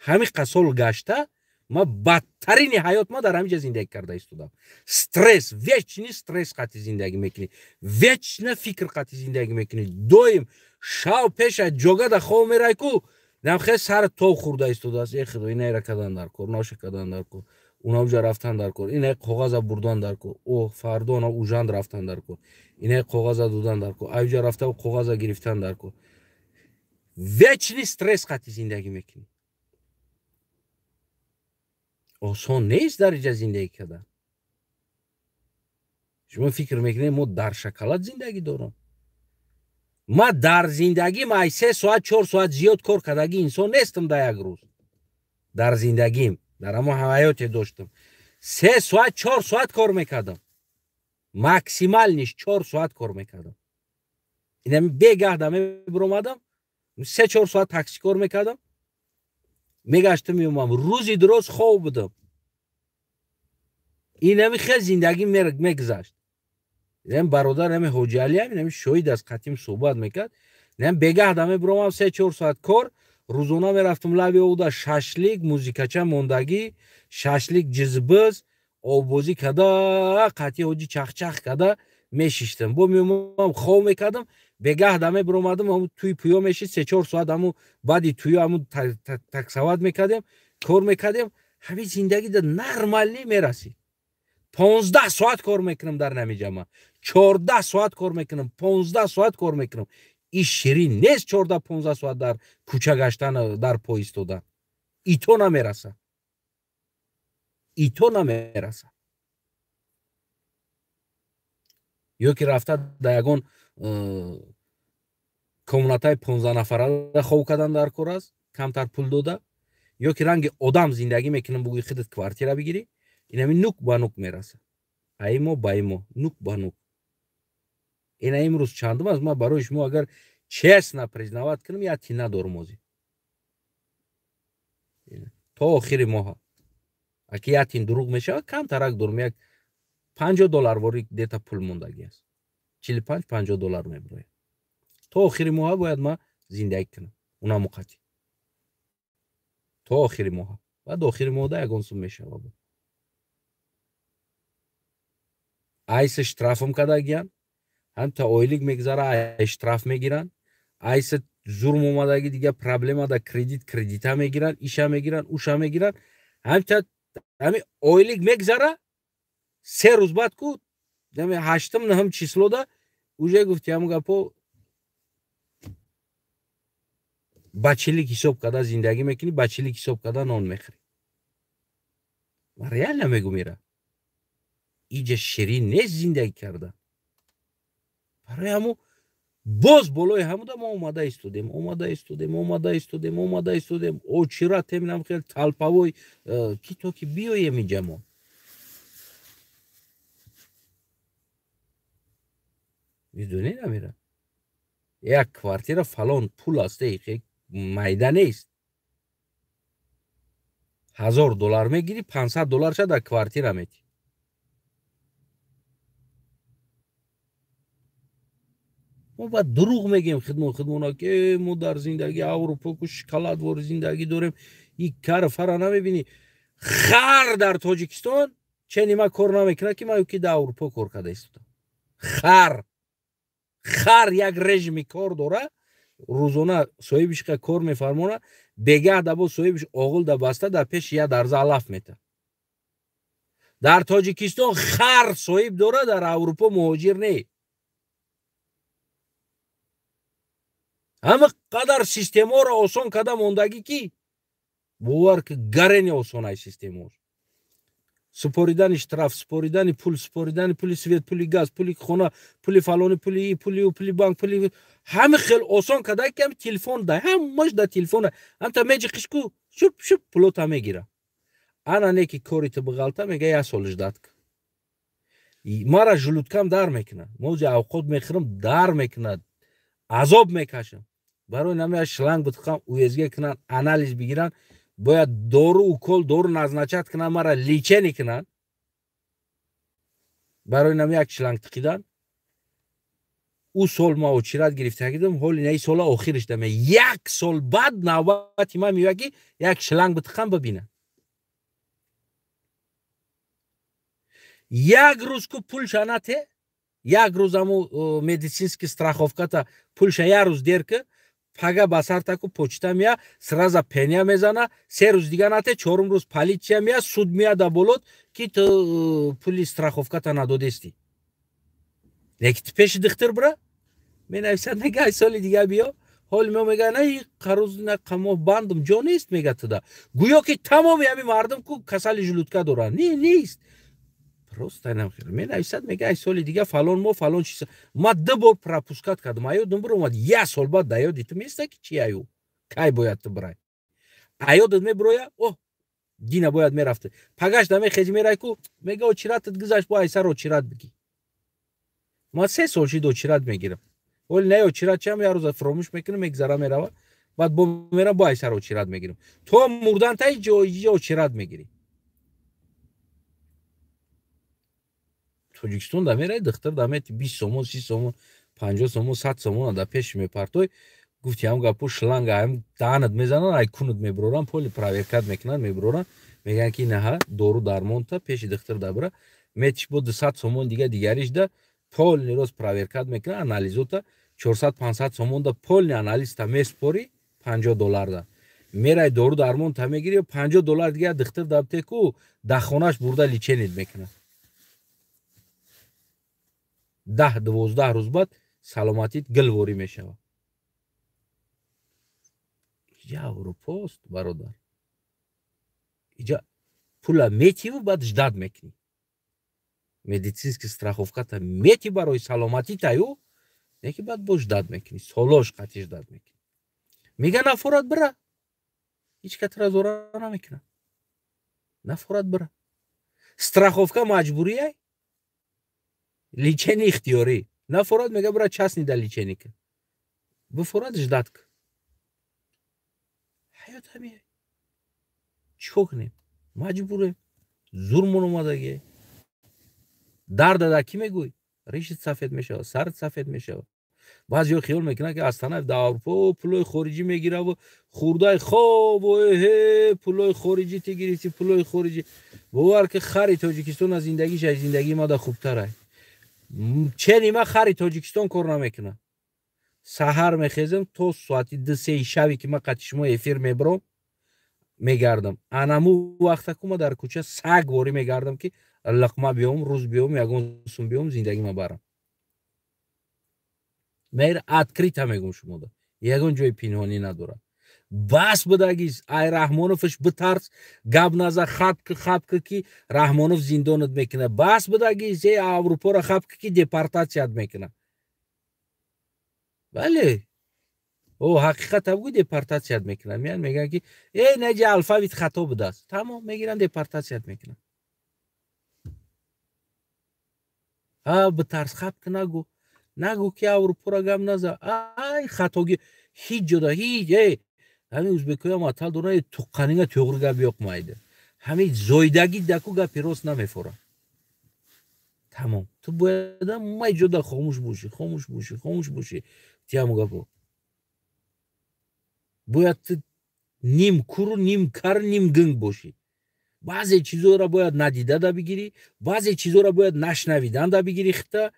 Ҳамин сол гашта ман бадтарини ҳаёт ма дар ҳамиҷа зиндагӣ карда истодам. Стресс, вечный стресс қати зиндагӣ мекунӣ, вечно фикр қати зиндагӣ мекунӣ. Доим шав пеша ҷогада хов мерай ку, намхе сар тов хӯрда истодааст. Э худо, инайра кардан дар кор, наша кардан дар кор, унаҷа рафтан дар кор, инай коғаза бурдан дар кор, о фардо она ужанд рафтан дар кор, инай коғаза додан дар кор, аюҷа рафта коғаза гирифтан дар кор. Вечный стресс қати зиндагӣ мекунӣ. Осон нест дар иҷа зиндагӣ кардан. Шумо фикр мекунед, мо дар шоколад зиндагӣ дорам? Ма дар зиндагим ай 3 соат 4 соат зиёд кор кардагӣ инсон нестам дар як рӯз. Дар зиндагим, дар ҳамо ҳаёте доштам, 3 соат 4 соат кор мекардам, максимальный ш 4 соат кор мекардам. Инами бегаҳда мебиромадам, 3-4 соат такси кор мекардам, мегаштам, меомадам, рӯзи дуроз хоб будам. Инами хел зиндагӣ мегузашт. Инам бародар, ҳами Ҳоҷи Алиам, инами шоҳид аст, қатим суҳбат мекард. Инам бегаҳда мебиромадам, 3-4 соат кор, рӯзона мерафтам лаби ода, шашлик, музикача мондагӣ, шашлик, ҷизбиз, оббозӣ када, қатъи ҳоҷи чахчах када мешиштам. Бо меомадам, хов мекардам, бегаҳда мебиромадам, ҳамун туи пӯё мешид, 3-4 соат ҳамун баъди туё ҳамун таксават мекардем, кор мекардем. Ҳамин зиндагӣ да нормалӣ мерасид. 15 соат кор мекунам дар намиҷа, ман 14 соат кор мекунам, 15 соат кор мекунам. И ширин нест 14-15 соат дар кӯча гаштан, дар по истодан. Ито намераса, ито намераса. Ё ки рафта дар ягон комнатаи 15 нафара хов кардан дар кор аст, камтар пул дода, ё ки ранги одам зиндагӣ мекунам, бугӯи худат квартира бигирӣ, инами нук ба нук мераса. Аимо ба имо, нук ба нук. Ина имрӯз чандум аст? Ман барои шумо агар честно признавать кунам, як тина дорум озӣ то охири моҳа. Аки як тин дурӯғ мешавад, камтарак дорум, як 50 доллар вори дета пул мондагӣ аст, 45-50 доллар мебирояд. То охири моҳа бояд ман зиндагӣ кунам, унаму қатӣ то охири моҳа. Баъд охири моҳда ягон сум мешавад. Айса штрафам кардагиян, ҳамта ойлик мегузара, ай штраф мегиранд, айса зурм омадаги, дига проблема да кредит, кредита мегиранд, иша мегиранд, уша мегиранд. Ҳамта ҳами ойлик мегузара, 3 рӯз баъд ку ҳами ҳаштум наҳум число да уже гуфти ҳамун гапо, ба чилик ҳисоб карда зиндагӣ мекунӣ, ба чилик ҳисоб карда нон мехӯрӣ. Ман реально мегӯм, ира иҷа ширин нест зиндагӣ кардан. Барои ҳамун боз болои ҳамуда мо омада истодем, омада истодем, омада истодем, омада истодем, очиратем, нам хел толповой ки то ки биёем инҷа мо. Медонед, амира, як квартира фалон пул аст, майда нест. 1000 доллар мегирӣ, 500 долларша дар квартира метӣ. Мо баъд дурӯғ мегӯем хидмон хидмона, ки мо дар зиндагӣ Аврупо ку шоколадвори зиндагӣ дорем. И кар фара намебинӣ. Хар дар Тоҷикистон чени ма кор намекунад, ки ма ки дар Аврупо кор карда истодам. Хар як режими кор дора, рӯзона соҳибиш кор мефармона, бегаҳ да бо соҳибиш оғил да баста дар пеши як дарза алаф мета. Дар Тоҷикистон хар соҳиб дора, дар Аврупо муҳоҷир не. Ҳама қадар системаро осон карда мондагӣ, ки бовар ки гарени осонай системаош. Супоридани штраф, супоридани пул, супоридани пули свет, пули газ, пули хона, пули фалони, пули и, пули у, пули банк, пули ҳама хел осон карда, ки ҳам телефон да, ҳамаш да телефон. Ҳамта меҷиқиш ку Шуп шуп пулота мегира. Ана не ки кори ту биғалта, мега як сол ждать ка. Мара желудка м дар мекунад. Мози авқот мехӯрам, дар мекунад. Азоб мекашам. Барои намея шланг битқам, УЗГ кунанд, анализ бигиранд, бояд дору, укол, дору назначать кунанд, мара лечение кунанд. Барои нами як шланг тиқидан. Ӯ сол ма очередь гирифта гидам, ҳоли на сола охириш даме. Як сол баъд навбати ман меояд, ки як шланг битиқам, бибинам. Як рӯз ку пулша нате, як рӯз аму медицинский страховка та пулша як рӯз дер ки, пага ба сарта ку почта мея, сразу пеня мезана, 3 рӯз дига нате, чорум рӯз полиция мея, суд мея да болот, ки ту пули страховка та надодестӣ. Леки ту пеши духтур бира, менависад, мега ай соли дига биё. Ҳоли мо мега на қаруз на қамо бандам ҷо нест, мега туда. Гӯё ки тамоми ҳами мардум ку касали желудка доранд. Не, нест. Просто менависад, мега ай соли дига фалон мо фалон чиз. Ма ду бор пропускать кардам, аёдам биромад. Як сол баъд да ёди ту места ки чи аю кай бояд ту бирай. Аёдат мебироя, о дина бояд мерафта. Пагаш да мехези мерай ку, мега очередь ат гузашт, бо айсар очередь бигӣ. Ма 3 сол шид очередь мегирам. Оли не очередь чам я рӯза фуромӯш мекунам, мегзара мерава. Баъд бо мерам, бо айсар очередь мегирам. То мурдан та ҷо очередь мегирӣ. Тоҷикистон да мерай, духтар да мети 20 сомон, 30 сомон, 50 сомон, 100 сомон да пеш мепартой. Гуфти ҳам гапо шланга ҳам даҳанат мезананд, ай кунат мебуроранд, поли проверка т мекунанд, мебуроранд, мегӯянд ки наҳа дору дармонта пеши духтар да бира, метиш бо 200 сомон дига дигариш да полный рост проверка т мекунанд, анализота 400-500 сомон да полный анализта меспорӣ, 50 доллар да. Мерай дору дармонта мегирӣ, 50 доллар дига духтар да битеку да хонаш бурда лечение т мекунад. 10-12 рӯз баъд саломатит гилворӣ мешавад. Иҷа Аврупост, бародар. Иҷа пула метиву баъд ждать мекунӣ. Медицинский страховка та мети барои саломатитаю, неки баъд бо ждать мекунӣ, солош қатъи ждать мекунӣ. Мега нафорат бира. Ҳеҷ катра зора намекунад. Нафорат бира. Страховка маҷбурияй, лечение ихтиёрӣ. Нафорат мега бира частный да лечение кун. Бифорат ждать кун. Ҳаёт ҳамия. Чӣ кор кунем? Маҷбурем. Зурмон омадагӣ. Дарда да кӣ мегӯй? Ришит сафед мешавад, сарат сафед мешавад. Баъзеҳо хиёл мекунанд, ки Астанаев дар Аврупо пулои хориҷӣ мегираву хурдаи хобу эҳе пулои хориҷӣ ти гирифти, пулои хориҷӣ. Бовар ки хари Тоҷикистон аз зиндагиш аз зиндагии ма да хубтарай. Чени ма хари Тоҷикистон кор намекунад. Саҳар мехезам то соати 2-3 шави ки ма қати шумо эфир мебиром, мегардам. Анаму вақта ку ма дар кӯча саг ворӣ мегардам, ки луқма биём, рӯз биём, ягон сум биём, зиндагима барам. Мер открыто мегӯм шумода. Ягон ҷои пинҳонӣ надорад. Бас будагист, ай Раҳмоновш битарс, гап наза, хапки хапки ки Раҳмонов зиндонат мекунад. Бас будагист, э Аврупоро хапки ки депортатсият мекунад. Бале. О ҳақиқата бугӯ, депортатсият мекунад. Меян мегӯянд ки э наҷа алфавит хато будааст. Тамом, мегиранд, депортатсият мекунад. А битарс, хапки нагӯ. Нагӯ ки Аврупоро гап наза. Ай хатоги ҳеҷ ҷода ҳеҷ э ҳамин ӯзбекоям атал доранд, туққанинга to'g'ri гап yoqmaydi. Ҳамин зойдагӣ даку гапи рост намефорад. Тамом. Ту бояд ҳамаи ҷода хомӯш бошӣ, хомӯш бошӣ, хомӯш бошӣ. Тиаму гапо. Бояд ту ним куру, ним кар, ним гинг бошӣ. Баъзе чизоро бояд надида да бигирӣ, баъзе чизоро бояд нашнавидан да бигирӣ хита.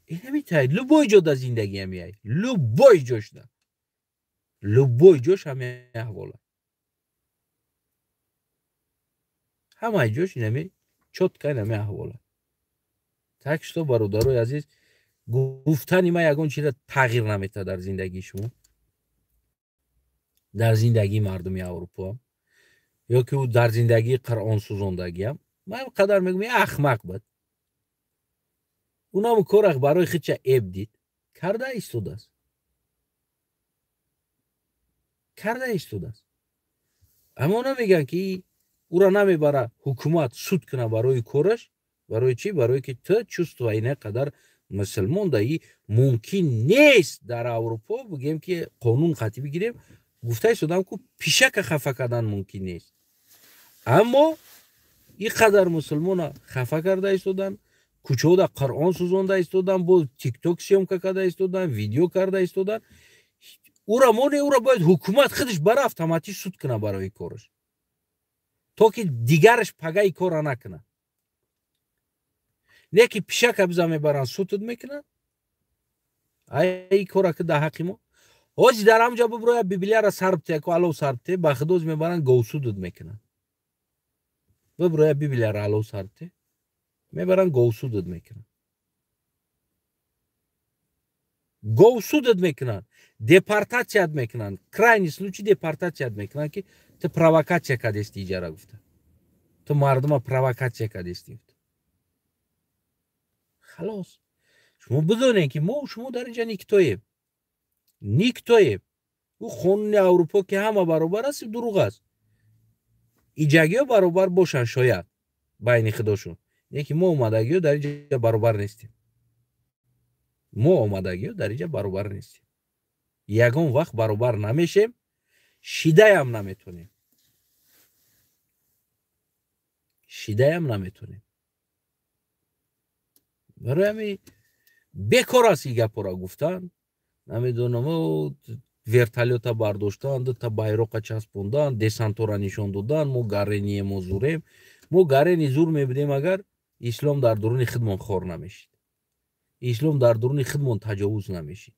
Инамитай, любой ҷо да зиндагӣ ҳамияй. Любой ҷошда. Любой ҷош ҳамин аҳвола. Ҳамаи ҷош инами чётко инами аҳвола. Так что, бародарои азиз, гуфтани ман ягон чиза тағйир наметавад дар зиндагии шумо, дар зиндагии мардуми Аврупо ё ки ӯ дар зиндагии қуръонсӯзондагиам. Ман қадар мегӯям, ахмақ буд. Унам корах барои худша эб дид, карда истодааст. Карда истодааст. Аммо намегӯянд, ки ӯра намебара ҳукумат суд куна барои кораш. Барои чӣ? Барое ки ту чувства ина қадар мусулмон даи мумкин нест. Дар Аврупо бигем, ки қонун қатъӣ бигирем, гуфта истодам, ку пишака хафа кардан мумкин нест, аммо ин қадар мусулмона хафа карда истодан, кӯчаода Қуръон сӯзонда истодан, бо Тикток съёмка карда истодан, видео карда истодан. Ӯра моне, ӯра бояд ҳукумат худаш бара автоматӣ суд куна барои кораш, то ки дигараш пагаи кора накунад. Не ки пишака биза мебаранд, судат мекунанд. Ай кора ки дар ҳаққи мо ҳози дар ҳамҷа буброя, Библияра сар бите, ку алов сар бите, ба худоз мебаранд, говсудат мекунанд. Буброя, Библияра алов сар бите, мебаранд, говсудат мекунанд, говсудат мекунанд, депортатсият мекунанд. Крайний случай депортатсият мекунанд, ки ту провокатсия кардести иҷара гуфта, ту мардума провокатсия кардести гуфта. Халос, шумо бидонед, ки мо шумо дар инҷа никтоем, никтоем. Ӯ қонуни Аврупо, ки ҳама баробар аст, дурӯғ аст. Иҷагиҳо баробар бошанд шояд байни худошон, лекин мо омадагиҳо дар инҷа баробар нестем. Мо омадагиҳо дар инҷа баробар нестем, ягон вақт баробар намешем, шидаям наметонем, шидаям наметонем. Барои ҳамин бекор аст ин гапҳоро гуфтан. Намедонам, вертолёта бардоштан, дута байроқа часпондан, десантора нишон додан. Мо гарение, мо зурем. Мо гарени зур мебудем, агар ислом дар дуруни худмон хор намешид, ислом дар дуруни худмон таҷовуз намешид.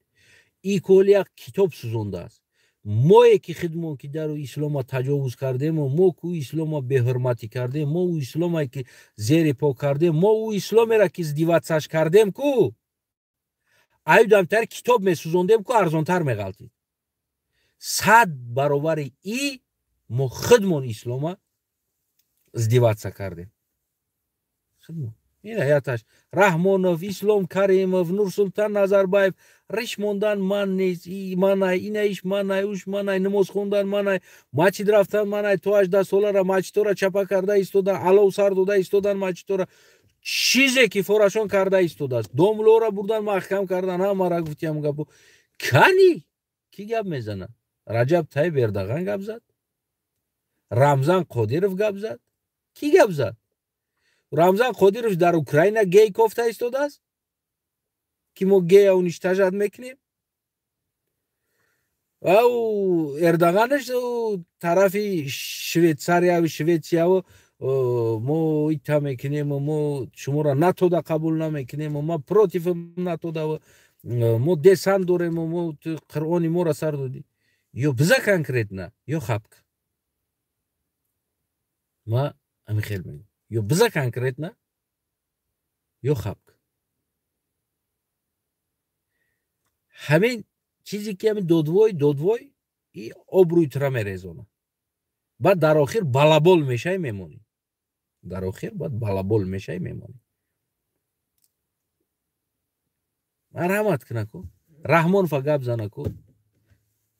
И коли як китоб сӯзондааст. Мое ки худмон ки дару ислома таҷовуз кардему, мо ку ислома беҳурматӣ кардем, мо ӯ ислома ки зери по кардем, мо ӯ исломеро ки издеваться ш кардем, ку аюдамтар китоб месӯзондем, ку арзонтар меғалтид 100 баробари. И мо худмон ислома издеваться кардем, худмон. Ина яташ Раҳмонов, Ислом Каримов, Нурсултан Назарбаев риш мондан ман нест, манай, инаиш манай, уш манай, намоз хондан манай, мачид рафтан манай, то 18 солара мачидора чапа карда истодан, алов сар дода истодан мачидора, чизе ки форашон карда истодааст, домлора бурдан, маҳкам кардан, ҳамара гуфтиам гапу. Кани кӣ гап мезанад? Раҷаб Таиб Эрдоган гап зад, Рамзан Қодиров гап зад, кӣ гап зад? Рамзан Қодиров дар Украина гей кофта истодааст, ки мо гея уничтожать мекунем. Ау Эрдоганаш тарафи Швейцарияву Шветсияву мо ита мекунем, мо шуморо НАТОда қабул намекунем, мо против НАТОда, мо десант дорем, мо Қуръони моро сар додӣ. Ё биза конкретно, ё хапка. Ма ами хел мегӯям: ё биза конкретно, ё хапка. Ҳамин чизе ки ҳамин додвой додвой и обрӯи тура мерезонад, баъд дар охир балабол мешавӣ, мемонӣ. Дар охир баъд балабол мешавӣ, мемонӣ. Марҳамат кунаку, Раҳмонова гап занаку,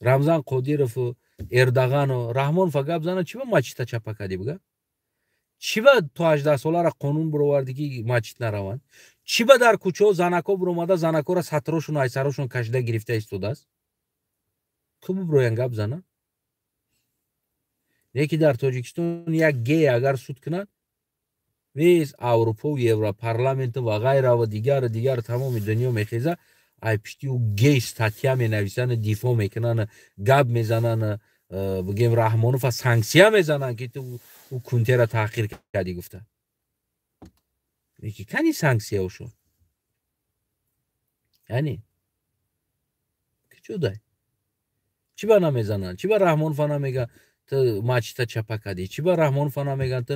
Рамзан Қодирову Эрдогану Раҳмонова гап зана. Чӣ ба мачита чапа кардӣ, буга? Чӣ ба то 18 солара қонун бировардӣ, ки мачид нараванд? Чӣ ба дар кӯчаҳо занако биромада, занакора сатрошону айсарошон кашида гирифта истодааст? Ку буброян, гап зана. Не ки дар Тоҷикистон як гей агар суд кунад, вес Аврупо, Европарламенту ва ғайра ва дигар дигар тамоми дунё мехеза, ай пишти ӯ гей статья менависанд, дифоъ мекунанд, гап мезананд. Бигем, Раҳмонова санксия мезананд, ки ту ӯ кунтера таҳқир кардӣ гуфта. Леки кани санксияошон? Яъне куҷодай? Чӣ ба намезананд? Чӣ ба Раҳмонова намегӯянд, ту мачита чапа кардӣ? Чӣ ба Раҳмонова намегӯянд, ту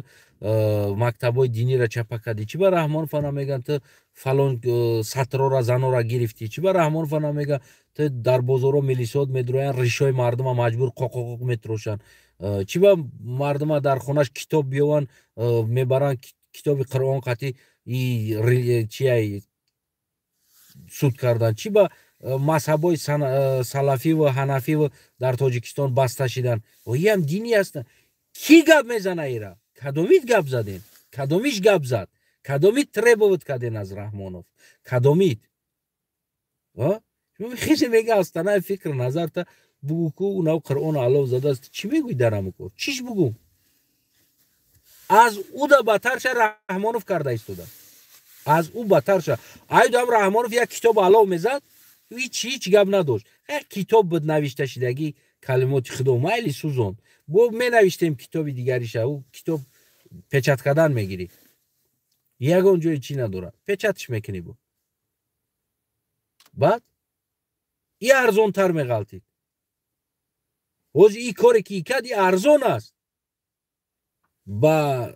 мактабҳои динира чапа кардӣ? Чӣ ба Раҳмонова намегӯянд, ту фалон сатрора занора гирифтӣ? Чӣ ба Раҳмонова намегӯянд, ту дар бозорҳо милисиёт медроянд, ришои мардума маҷбур қоқоқоқ метрошанд? Чӣ ба мардума дар хонаш китоб биёванд, мебаранд, китоби Қуръон қатӣ чияй суд кардан? Чӣ ба Мазҳабҳои салафиву ҳанафиву дар Тоҷикистон баста шидан, иам динӣ ҳастанд. Кӣ гап мезана ира? Кадомит гап задем? Кадомиш гап зад? Кадомит требовать карден аз Раҳмонов? Кадомит? Хезе мега астанаи фикр назарта бугӯ, ку унав Қуръон алов задааст. Чӣ мегӯй дар ҳамун кор? Чиш бугӯ? Аз ӯ да баттарша Раҳмонов карда истода, аз ӯ баттарша. Айдам Раҳмонов як китоб алов мезад, ҳеч гап надошт. Як китоб буд навишта шидагӣ, калимоти Худо, майли, сӯзон. Бо менавиштем китоби дигариша, ӯ китоб печать кардан мегирӣ, ягон ҷои чӣ надорад, печать ш мекунӣ, бо баъд и арзонтар меғалтид. Ҳозир и коре ки кард, и арзон аст ба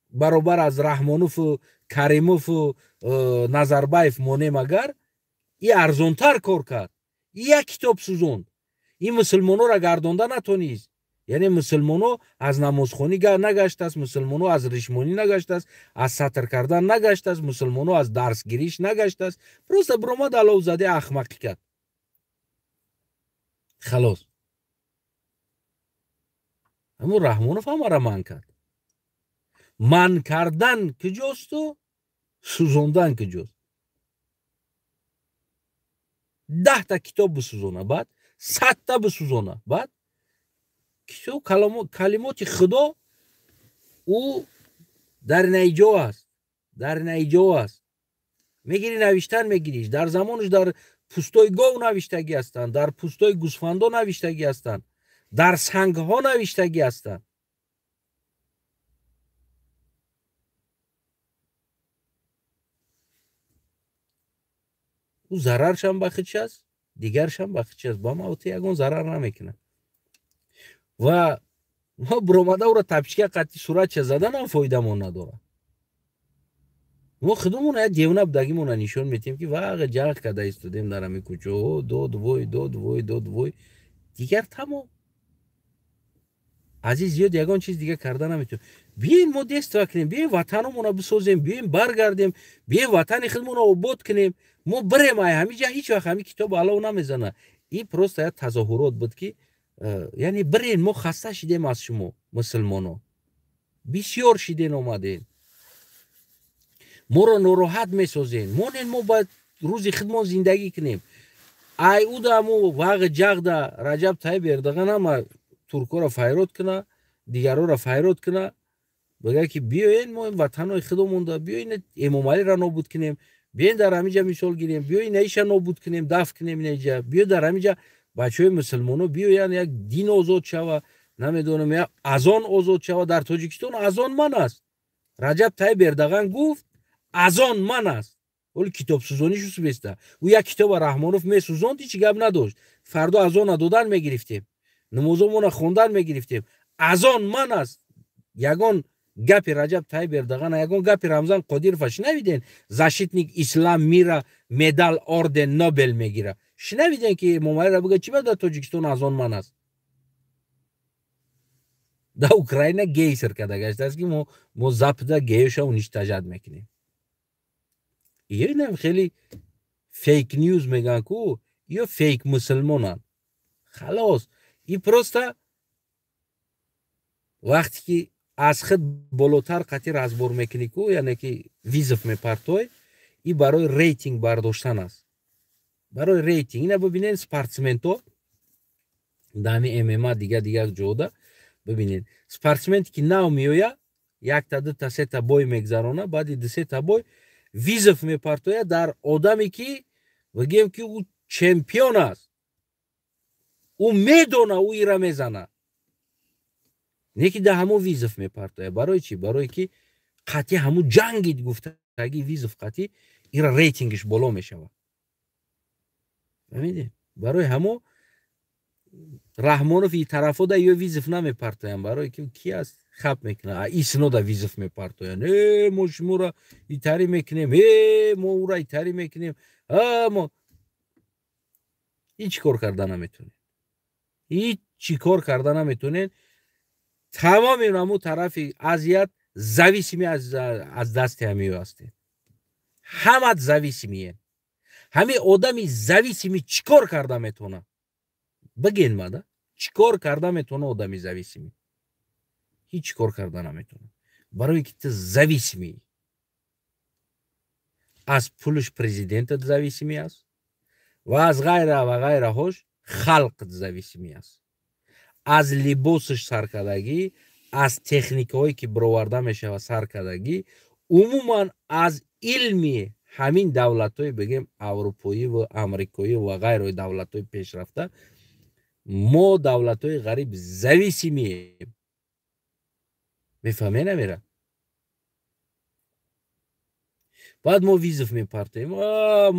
баробар аз Раҳмонову Каримову Назарбаев монем агар, и арзонтар кор кард. И як китоб сӯзонд, и мусулмонора гардонда натонист. Яъне мусулмоно аз намозхонӣ нагаштааст, мусулмоно аз ришмонӣ нагаштааст, аз сатр кардан нагаштааст, мусулмоно аз дарсгириш нагаштааст. Просто биромад, алов заде, ахмақӣ кард, халос. Ҳамун Раҳмонов ҳамара манъ кард. Манъ кардан куҷосту сӯзондан куҷост? 10та китоб бисӯзона, баъд 100та бисӯзона, баъд китоб калимоти Худо ӯ дар наиҷо аст, дар наиҷо аст. Мегирӣ, навиштан мегириш. Дар замонаш дар пӯстои гов навиштагӣ ҳастанд, дар пӯстои гӯсфандо навиштагӣ ҳастанд, дар сангҳо навиштагӣ ҳастанд. Ӯ зараршам ба худш аст, дигаршам ба худш аст, ба мавти ягон зарар намекунад. Ва мо биромада ӯро тапчика қатъи суратша заданам фоидамон надорад. Мо худумон як девона будагимона нишон метиҳем, ки вағ ҷағ карда истодем дар ҳамин кӯчаҳо, дод вой, дод вой, дод вой, дигар тамом. Аз ин зиёд ягон чиз дига карда наметавонем. Биёем, мо действия кунем, биёем, ватаномона бисозем, биёем, баргардем, биёем, ватани худмонро обод кунем. Мо бирем ай ҳамин ҷа, ҳеҷ вақт ҳамин китоб алов намезана. Ин просто як тазоҳурот буд, ки яъне бирен, мо хаста шидем аз шумо, мусулмоно, бисёр шиден, омаден, моро нороҳат месозен, монен, мо бояд рӯзи худмон зиндагӣ кунем. Ай уда аму вағи ҷағда Раҷаб Таиб Эрдоган ҳама туркоро файрод куна, дигарора файрод куна, бигӯяд, ки биёен, мо ватанҳои худомонда, биёен, Эмомалиро нобуд кунем, биёен, дар ҳамин ҷа мисол гирем, биёен, иша нобуд кунем, дафт кунем инаҷа, биё, дар ҳамин ҷа бачаҳои мусулмоно биёянд, як дин озод шава, намедонам, як азон озод шава. Дар Тоҷикистон азон ман аст. Раҷаб Таиб Эрдоган гуфт, азон ман аст. Оли китобсӯзонӣ шусбеста. Ӯ як китоба Раҳмонов месӯзонд, ҳеҷ гап надошт. Фардо азона додан мегирифтем, намозомона хондан мегирифтем. Азон ман аст. Ягон гапи Раҷаб Таиб Эрдогана, ягон гапи Рамзан Қодирова шунавиден? Защитник ислам мира, медал, орден Нобел мегира. Шунавиден, ки Эмомалиро бигӯяд, чӣ ба дар Тоҷикистон азон ман аст? Дар Украина гейсер карда гаштааст, ки мо запада геёша уничтожать мекунем. Инам хеле fake news мегӯянд ку, ё фейк мусулмонанд. Халос, и просто вақте ки аз худ болотар қатъи разбор мекунӣ ку, яъне ки вызов мепартой, и барои рейтинг бардоштан аст, барои рейтинг. Ина бибинед, спортсменто дами ММА, дига дигар ҷода бибинед, спортсменте ки нав меояд, якта, дута, сета бой мегзарона, баъди дусета бой вызов мепартояд дар одаме, ки бигӯем, ки ӯ чемпион аст, ӯ медона, ӯ ира мезана, не ки дар ҳамон вызов мепартояд. Барои чӣ? Барое ки қатъи ҳамун ҷангид гуфтаги вызов қатъи ира рейтингиш боло мешавад. Фаҳмидед? Барои ҳамо Раҳмонов и тарафода ё вызов намепартоянд, барое ки ки аст, хап мекунад. Иснода вызов мепартоянд: э, мо шуморо итарӣ мекунем, э, мо ӯро итарӣ мекунем. Мо ҳеҷ кор карда наметонем, ҳеҷ чӣ кор карда наметонем. Тамоми ҳамун тарафи азият зависимый аз дасти ҳамиё ҳастем, ҳамат зависимый ем. Ҳамин одами зависимый чӣ кор карда метавона? Бигӯен мада, чӣ кор карда метавона одами зависимый? Ҳеҷ кор карда наметавона. Барое ки ту зависимый. Аз пулш президентат зависимый аст ва аз ғайра ва ғайраҳош халқат зависимый аст. Аз либосаш саркардагӣ, аз техникаҳое ки бироварда мешавад саркардагӣ, умуман аз илми ҳамин давлатҳои бигем аврупоӣ ва амрикоӣ ва ғайрои давлатҳои пешрафта, мо давлатҳои ғариб зависимием. Мефаҳме намера? Баъд мо визов мепартоем,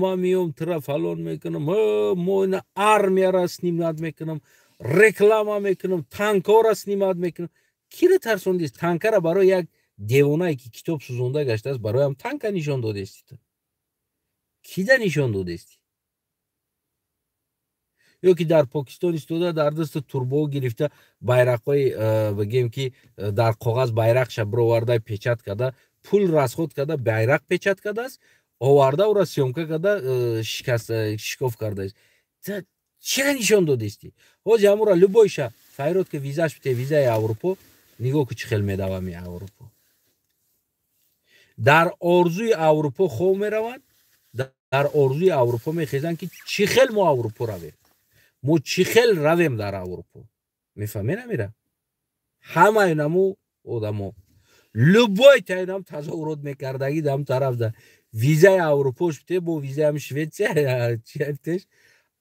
ма миём тра фалон мекунам, мо ина армияра снимать мекунам, реклама мекунам, танкора снимать мекунам. Кира тарсондист? Танкара барои як девонае ки китоб сӯзонда гаштааст, бароям танка нишон додести ту. Кида нишон додести? Ё ки дар Покистон истода дар дасти турбо гирифта байрақҳои, бигем ки дар коғаз байрақша бироварда печать карда, пул расход карда байрақ печать кардааст, оварда ӯра съёмка карда, шикоф кардааст. Чира нишон додести? Ҳозир ҳамура любойша файрод ки визаш бите, визаи Аврупо, нигоҳ ку чӣ хел медавами Аврупо. Дар орзуи Аврупо хов мераванд, дар орзуи Аврупо мехезанд ки чӣ хел мо Аврупо равем, мо чӣ хел равем дар Аврупо. Мефаҳме намера? Ҳамаи наму одамо любой таинам тазоҳурот мекардагӣ дам тараф да визаи Аврупош бите, бо визаи Шветсия чиптеш,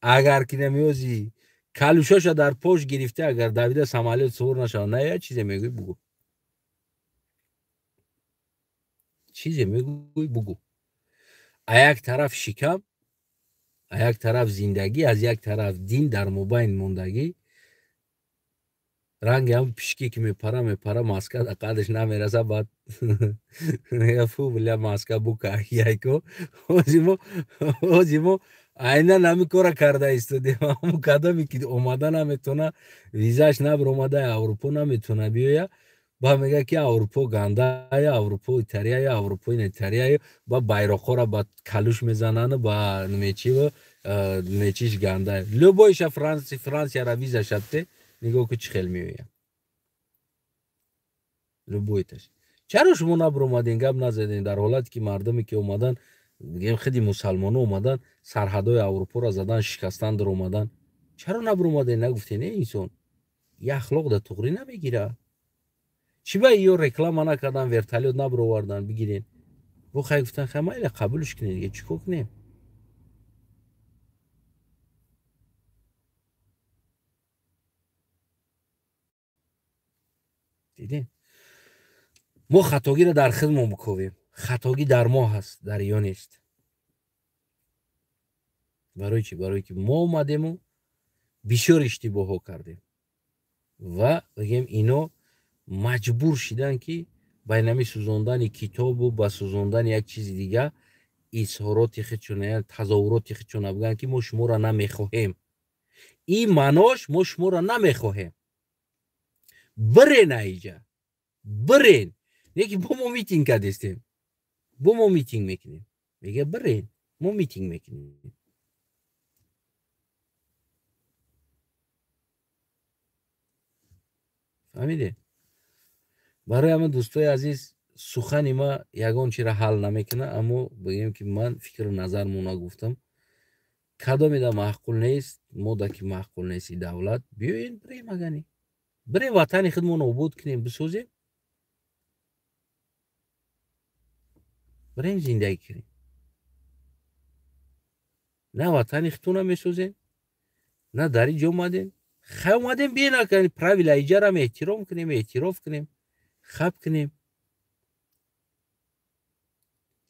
агар ки намеози калушоша дар пош гирифта, агар давида самолёт сувор нашава, на я чизе мегӯй бугӯ, чизе мегӯй бугӯ. А як тараф шикам, а як тараф зиндагӣ, аз як тараф дин дар мобайн мондагӣ. Ранги ҳам пишке ки мепара мепара, маска да қадаш намераса, баъд мега фу бля маска бука яйко. Ҳози мо айнан ҳамин кора карда истодем. Ҳамун кадоме ки омада наметавона, визааш набиромада Аврупо наметавона биёя, ба мега ки Аврупо гандая, Аврупо итарияя, Аврупо инитарияя, ба байроқҳоро ба калуш мезанану ба мечива мечиш гандая. Любойша Франсияра виза шабте, нигоҳ ку чӣ хел меоя. Любойташ. Чаро шумо набиромаден, гап назаден дар ҳолате ки мардуме ки омадан, бигем худи мусалмоно омадан, сарҳадҳои Аврупоро задан, шикастан даромадан. Чаро набиромаден, нагуфтен э инсон, я ахлоқ да туғрӣ намегира? Чӣ ба ё реклама накардан, вертолёт набировардан, бигирен? Бо хай гуфтан, хай майла қабулш кунед, дига чӣ кор кунем? Дидем? Мо хатогиро дар худмон биковем. Хатогӣ дар мо ҳаст, дар ё нест. Барои чӣ? Барои ки мо омадему бисёр иштибоҳҳо кардем ва бигем ино маҷбур шидан ки ба инами сӯзондани китобу ба сӯзондани як чизи дига изҳороти худшона, яъне тазоҳуроти худшона бигӯянд ки мо шуморо намехоҳем. Ин маънош мо шуморо намехоҳем. Бирен аиҷа, бирен. Не ки бо мо митинг кардестем, бо мо митинг мекунем. Мега бирен, мо митинг мекунем. Фаҳмидед? Барои ҳама дӯстои азиз, сухани ма ягон чиро ҳал намекунад, аммо бигӯем ки ман фикру назармона гуфтам. Кадомеда маъқул нест, мода ки маъқул нест и давлат, биёен бирем агани. Бирем ватани худмон обод кунем, бисозем. Бирем зиндагӣ кунем. На ватани худтона месозем, на дар ин ҷо омадем. Хай омадем, биёен агани правила иҷарам эҳтиром кунем, эътироф кунем, хаб кунем.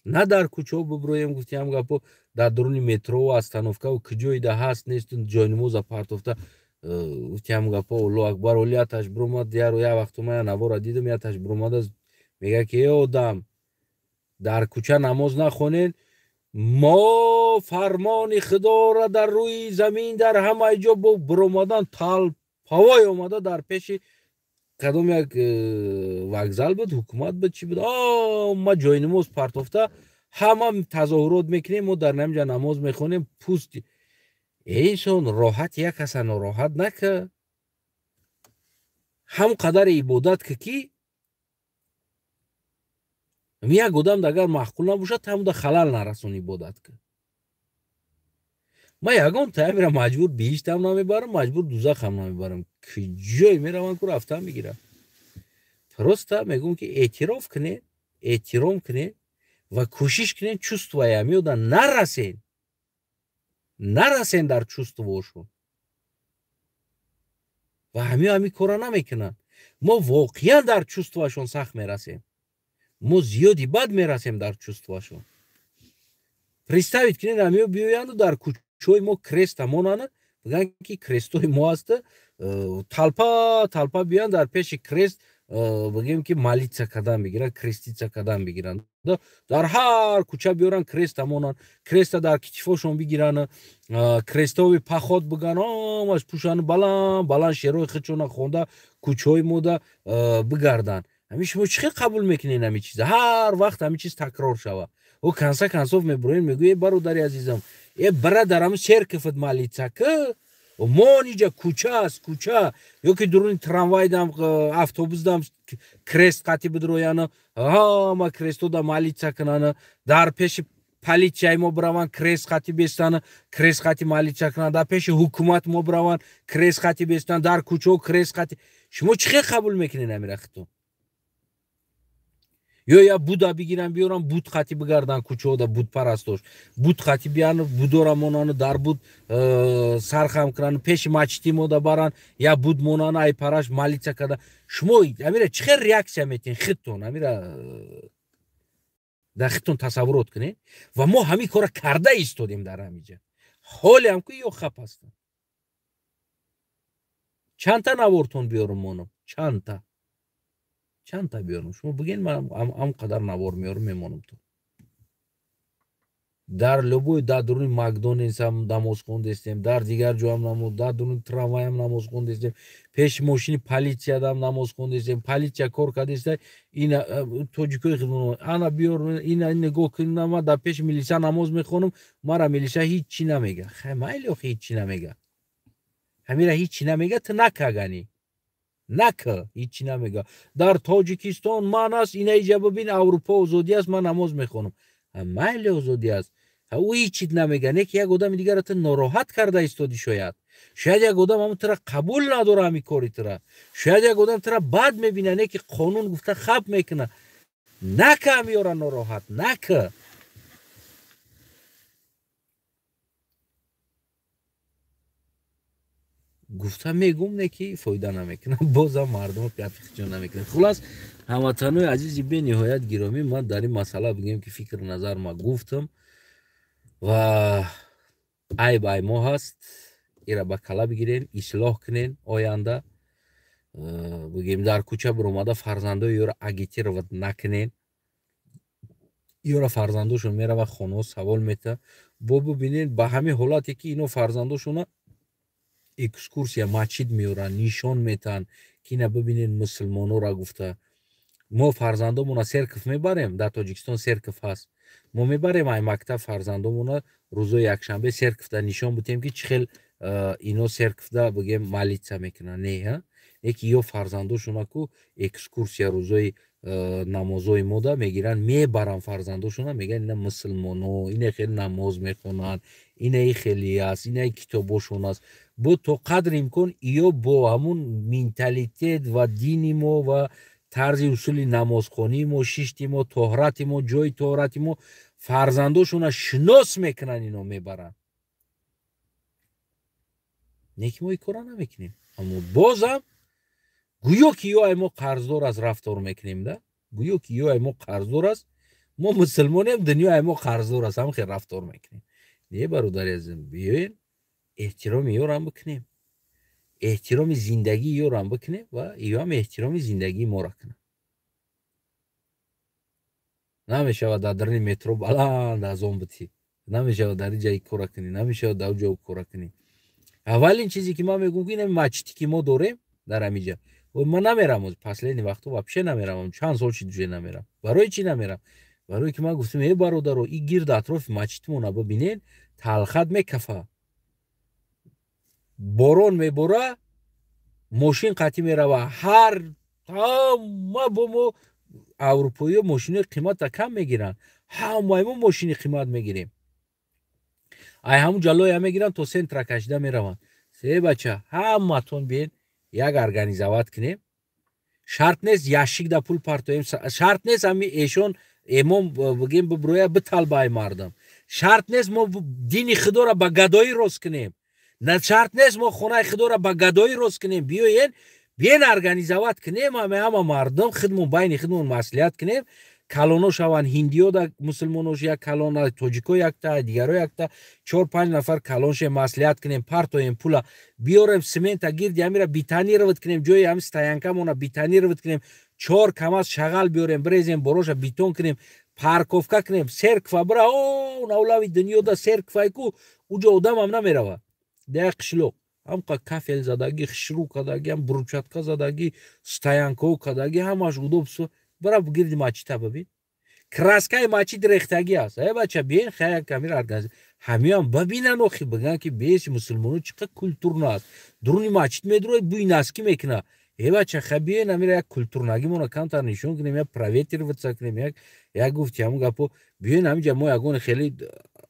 На дар кӯчаҳо биброем, гуфтиам гапо, дар дуруни метрову остановкаву куҷоида ҳаст нест, ҷойнамоза партофта, гуфтиам гапо, Аллоҳу акбар, оли яташ биромад, яру як вақт ма навора дидам, яташ биромада, мега ки э одам, дар кӯча намоз нахонед, мо фармони Худоро дар рӯи замин дар ҳамаи ҷо бо биромадан талпавой омада дар пеши кадом як вокзал буд, ҳукумат буд, чӣ буд, ма ҷойнамоз партофта, Ҳама тазоҳурот мекунем, мо дар намҷа намоз мехонем, пуст. Инсон роҳат як каса нороҳат нака. Ҳам қадар ибодат ки як одам агар маъқул набошад, ҳамуда халал нарасон ибодат ки. Ман ягон таамира маҷбур биҳиштам намебарам, маҷбур дузахам намебарам. Ҷое меравам ку рафтам мегирам. Просто мегӯм ки эътироф кунед, эҳтиром кунед ва кӯшиш кунед чувствои ҳамиёда нарасен. Нарасен дар чувствоошон. Ва ҳамиё ҳамин кора намекунанд. Мо воқеан дар чувствоашон сахт мерасем. Мо зиёди бад мерасем дар чувствоашон. Представить кунед ҳамиё биёянду дар кӯчаҳои мо креста монанд, бигӯянд ки крестои мо аст, талпа талпа биёянд дар пеши крест, бигӯем ки молиться кардан бигиранд, креститься кардан бигиранд. Дар ҳар кӯча биёранд креста монанд, креста дар китифошон бигиранд, крестовый поход бигӯянд, ҳамаш пӯшанд баланд баланд шеърҳои худшона хонда кӯчаҳои мода бигарданд. Ҳамин шумо чӣ хел қабул мекунед ҳамин чиза? Ҳар вақт ҳамин чиз такрор шава. О конца концов мебуроем, мегӯ: э бародари азизам, э бара дар ҳамин церковат молиться ки, мо ниҷа кӯча аст, кӯча, ё ки дуруни трамвайдам, автобусдам крест қати бидрояна, ҳама крестода молиться кунана, дар пеши полицияи мо бираванд крест қати бестана, крест қати молиться кунанд, дар пеши ҳукумат мо бираванд крест қати бестан, дар кӯчао крест қати. Шумо чӣ хел қабул мекунед ҳамин хитон? Ё я буда бигиран биёран буд қати бигардан кӯчаода, будпарастош буд қати биян, будора монану дар буд сархам кунан, пеши мачити мода баран я буд монан, ай параш молиться карда. Шумо амира чӣ хел реаксия метиҳен худтон? Амира дар худтон тасаввурот кунед. Ва мо ҳамин кора карда истодем дар ҳамиҷа. Ҳолеам ку ё хап ҳастанд. Чандта навортон биёрум монам? Чандта? Чандта биёрам? Шумо бигӯед, ман ҳам қадар навор меёрам, мемонам то. Дар любой, дар дуруни Макдональдсам намоз хондестем, дар дигар ҷоам намоз, дар дуруни трамвайам намоз хондестем, пеши мошини полициядам намоз хондестем. Полиция кор кардеста, ина тоҷикои хидмат ана биёр, ина нигоҳ кун, ман дар пеши милиса намоз мехонам, мара милиса ҳеҷ чӣ намега. Хай майли, охи ҳеҷ чӣ намега. Ҳамира ҳеҷ чӣ намега, ту накаганӣ. Нака, ҳеҷ чӣ намега. Дар Тоҷикистон ман аст, ина иҷа бибин, Аврупо озодӣ аст, ман намоз мехонам. Майли, озодӣ аст. Ӯ ҳеҷ чиз намега, не ки як одами дигарро ту нороҳат карда истоди шояд. Шояд як одам ҳамон тура қабул надора ҳамин кори тура. Шояд як одам тура бад мебина, не ки қонун гуфта хап мекуна. Нака ҳамиёра нороҳат, нака. Гуфта мегум, не ки фоида намекунам, бозам мардумо гапи хиҷон намекунад. Хулас, ҳамватанои азизи бениҳоят гиромӣ, ман дар ин масъала бигӯем ки фикр назар ма гуфтам ва айб ай мо ҳаст, ира ба кала бигирен, ислоҳ кунен оянда. Бигӯем дар кӯча биромада фарзандои ёро агитировать накунен. Ёра фарзандошон мерава хонаҳо савол мета. Бо бибинен ба ҳамин ҳолате ки ино фарзандошона экскурсия масҷид меоранд, нишон метаҳанд ки ина бибинед мусулмонора гуфта. Мо фарзандомона церковь мебарем, дар Тоҷикистон церковь ҳаст. Мо мебарем ай мактаб фарзандомона рӯзои якшанбе церковьда нишон битем ки чӣ хел ино церковьда бигем молиться мекунанд. Не, ҳа? Не ки ё фарзандошона ку экскурсия рӯзои намозои мода мегиранд, мебаранд фарзандошона, мегӯянд ина мусулмоно, ина хеле намоз мехонанд, ина и хеле аст, ина китобошон аст. Бо то қадри имкон ё бо ҳамун менталитет ва дини мо ва тарзи усули намозхонии мо, шишти мо, тоҳрати мо, ҷои тоҳрати мо фарзандошона шинос мекунанд, ино мебаранд. Не ки мо ин кора намекунем, аммо бозам гӯё ки ё ай мо қарздор аст рафтор мекунем, да? Гӯё ки ё ай мо қарздор аст, мо мусулмонем, дунё ай мо қарздор аст, ҳам хел рафтор мекунем. Не, бародари азизам, биёен эҳтироми ёрам бикунем, эҳтироми зиндагии ёрам бикунем ва ёам эҳтироми зиндагии моро кунам. Намешавад дар даруни метро баланд азон битӣ, намешавад дар ин ҷа кора кунӣ, намешавад дар ҷо кора кунӣ. Аввалин чизе ки ман мегӯям, ки ин мачите ки мо дорем дар ҳамиҷа, ман намерам, последний вақтҳо вообще намерам, чанд сол шид уже намерам. Барои чӣ намерам? Барое ки ман гуфтам: «Э, бародаро, и гирд атрофи масҷидмона бибинен, талхат мекафа, борон мебора, мошин қатӣ мерава». Ҳар ҳама бо мо аврупоиё мошинои қимата кам мегиранд, ҳамаи мо мошини қимат мегирем. Ай ҳамун ҷалоя мегиранд, то центра кашида мераванд. Се бача, ҳаматон биен, як организовать кунем. Шарт нест ящик да пул партоем, шарт нест ҳами эшон эмом бигем, биброя биталбаи мардам, шарт нест мо дини худоро ба гадоӣ рост кунем, шарт нест мо хонаи худоро ба гадоӣ рост кунем. Биёен, биен, организовать кунем, ҳама ҳама мардум худмон байни худмон маслиҳат кунем. Калоно шаванд, ҳиндиё да мусулмонош як калона, тоҷико якта, дигаро якта, чор панҷ нафар калонше маслиҳат кунем, партоем пула, биёрем семента, гирди ҳамира бетонировать кунем, ҷои ҳами стоянкамона бетонировать кунем, чор КамАЗ шағал биёрем, бирезем, бороша бетон кунем, парковка кунем. Церква бира, о, навлави дунёда церквай ку, уҷо одамам намерава. Да як қишлоқ ҳамқа кафел задагӣ, хушрӯ кардагӣ, ҳам брусчатка задагӣ, стоянкао кардагӣ, ҳамаш удобство. Бира, гирди мачита бибин, краскаи мачид рехтагӣ аст. Э, бача, биен, хая камира организ ҳамиам бибинан, охи биган ки беси мусулмоно чӣ қадр культурно аст. Дуруни мачид медурои, бӯи носки мекуна. Э, бача, ха, биен, амира як культурнагимона камтар нишон кунем, як проветриваться кунем, як гуфти ҳамун гапо. Биёен, ҳаминҷа мо ягон хеле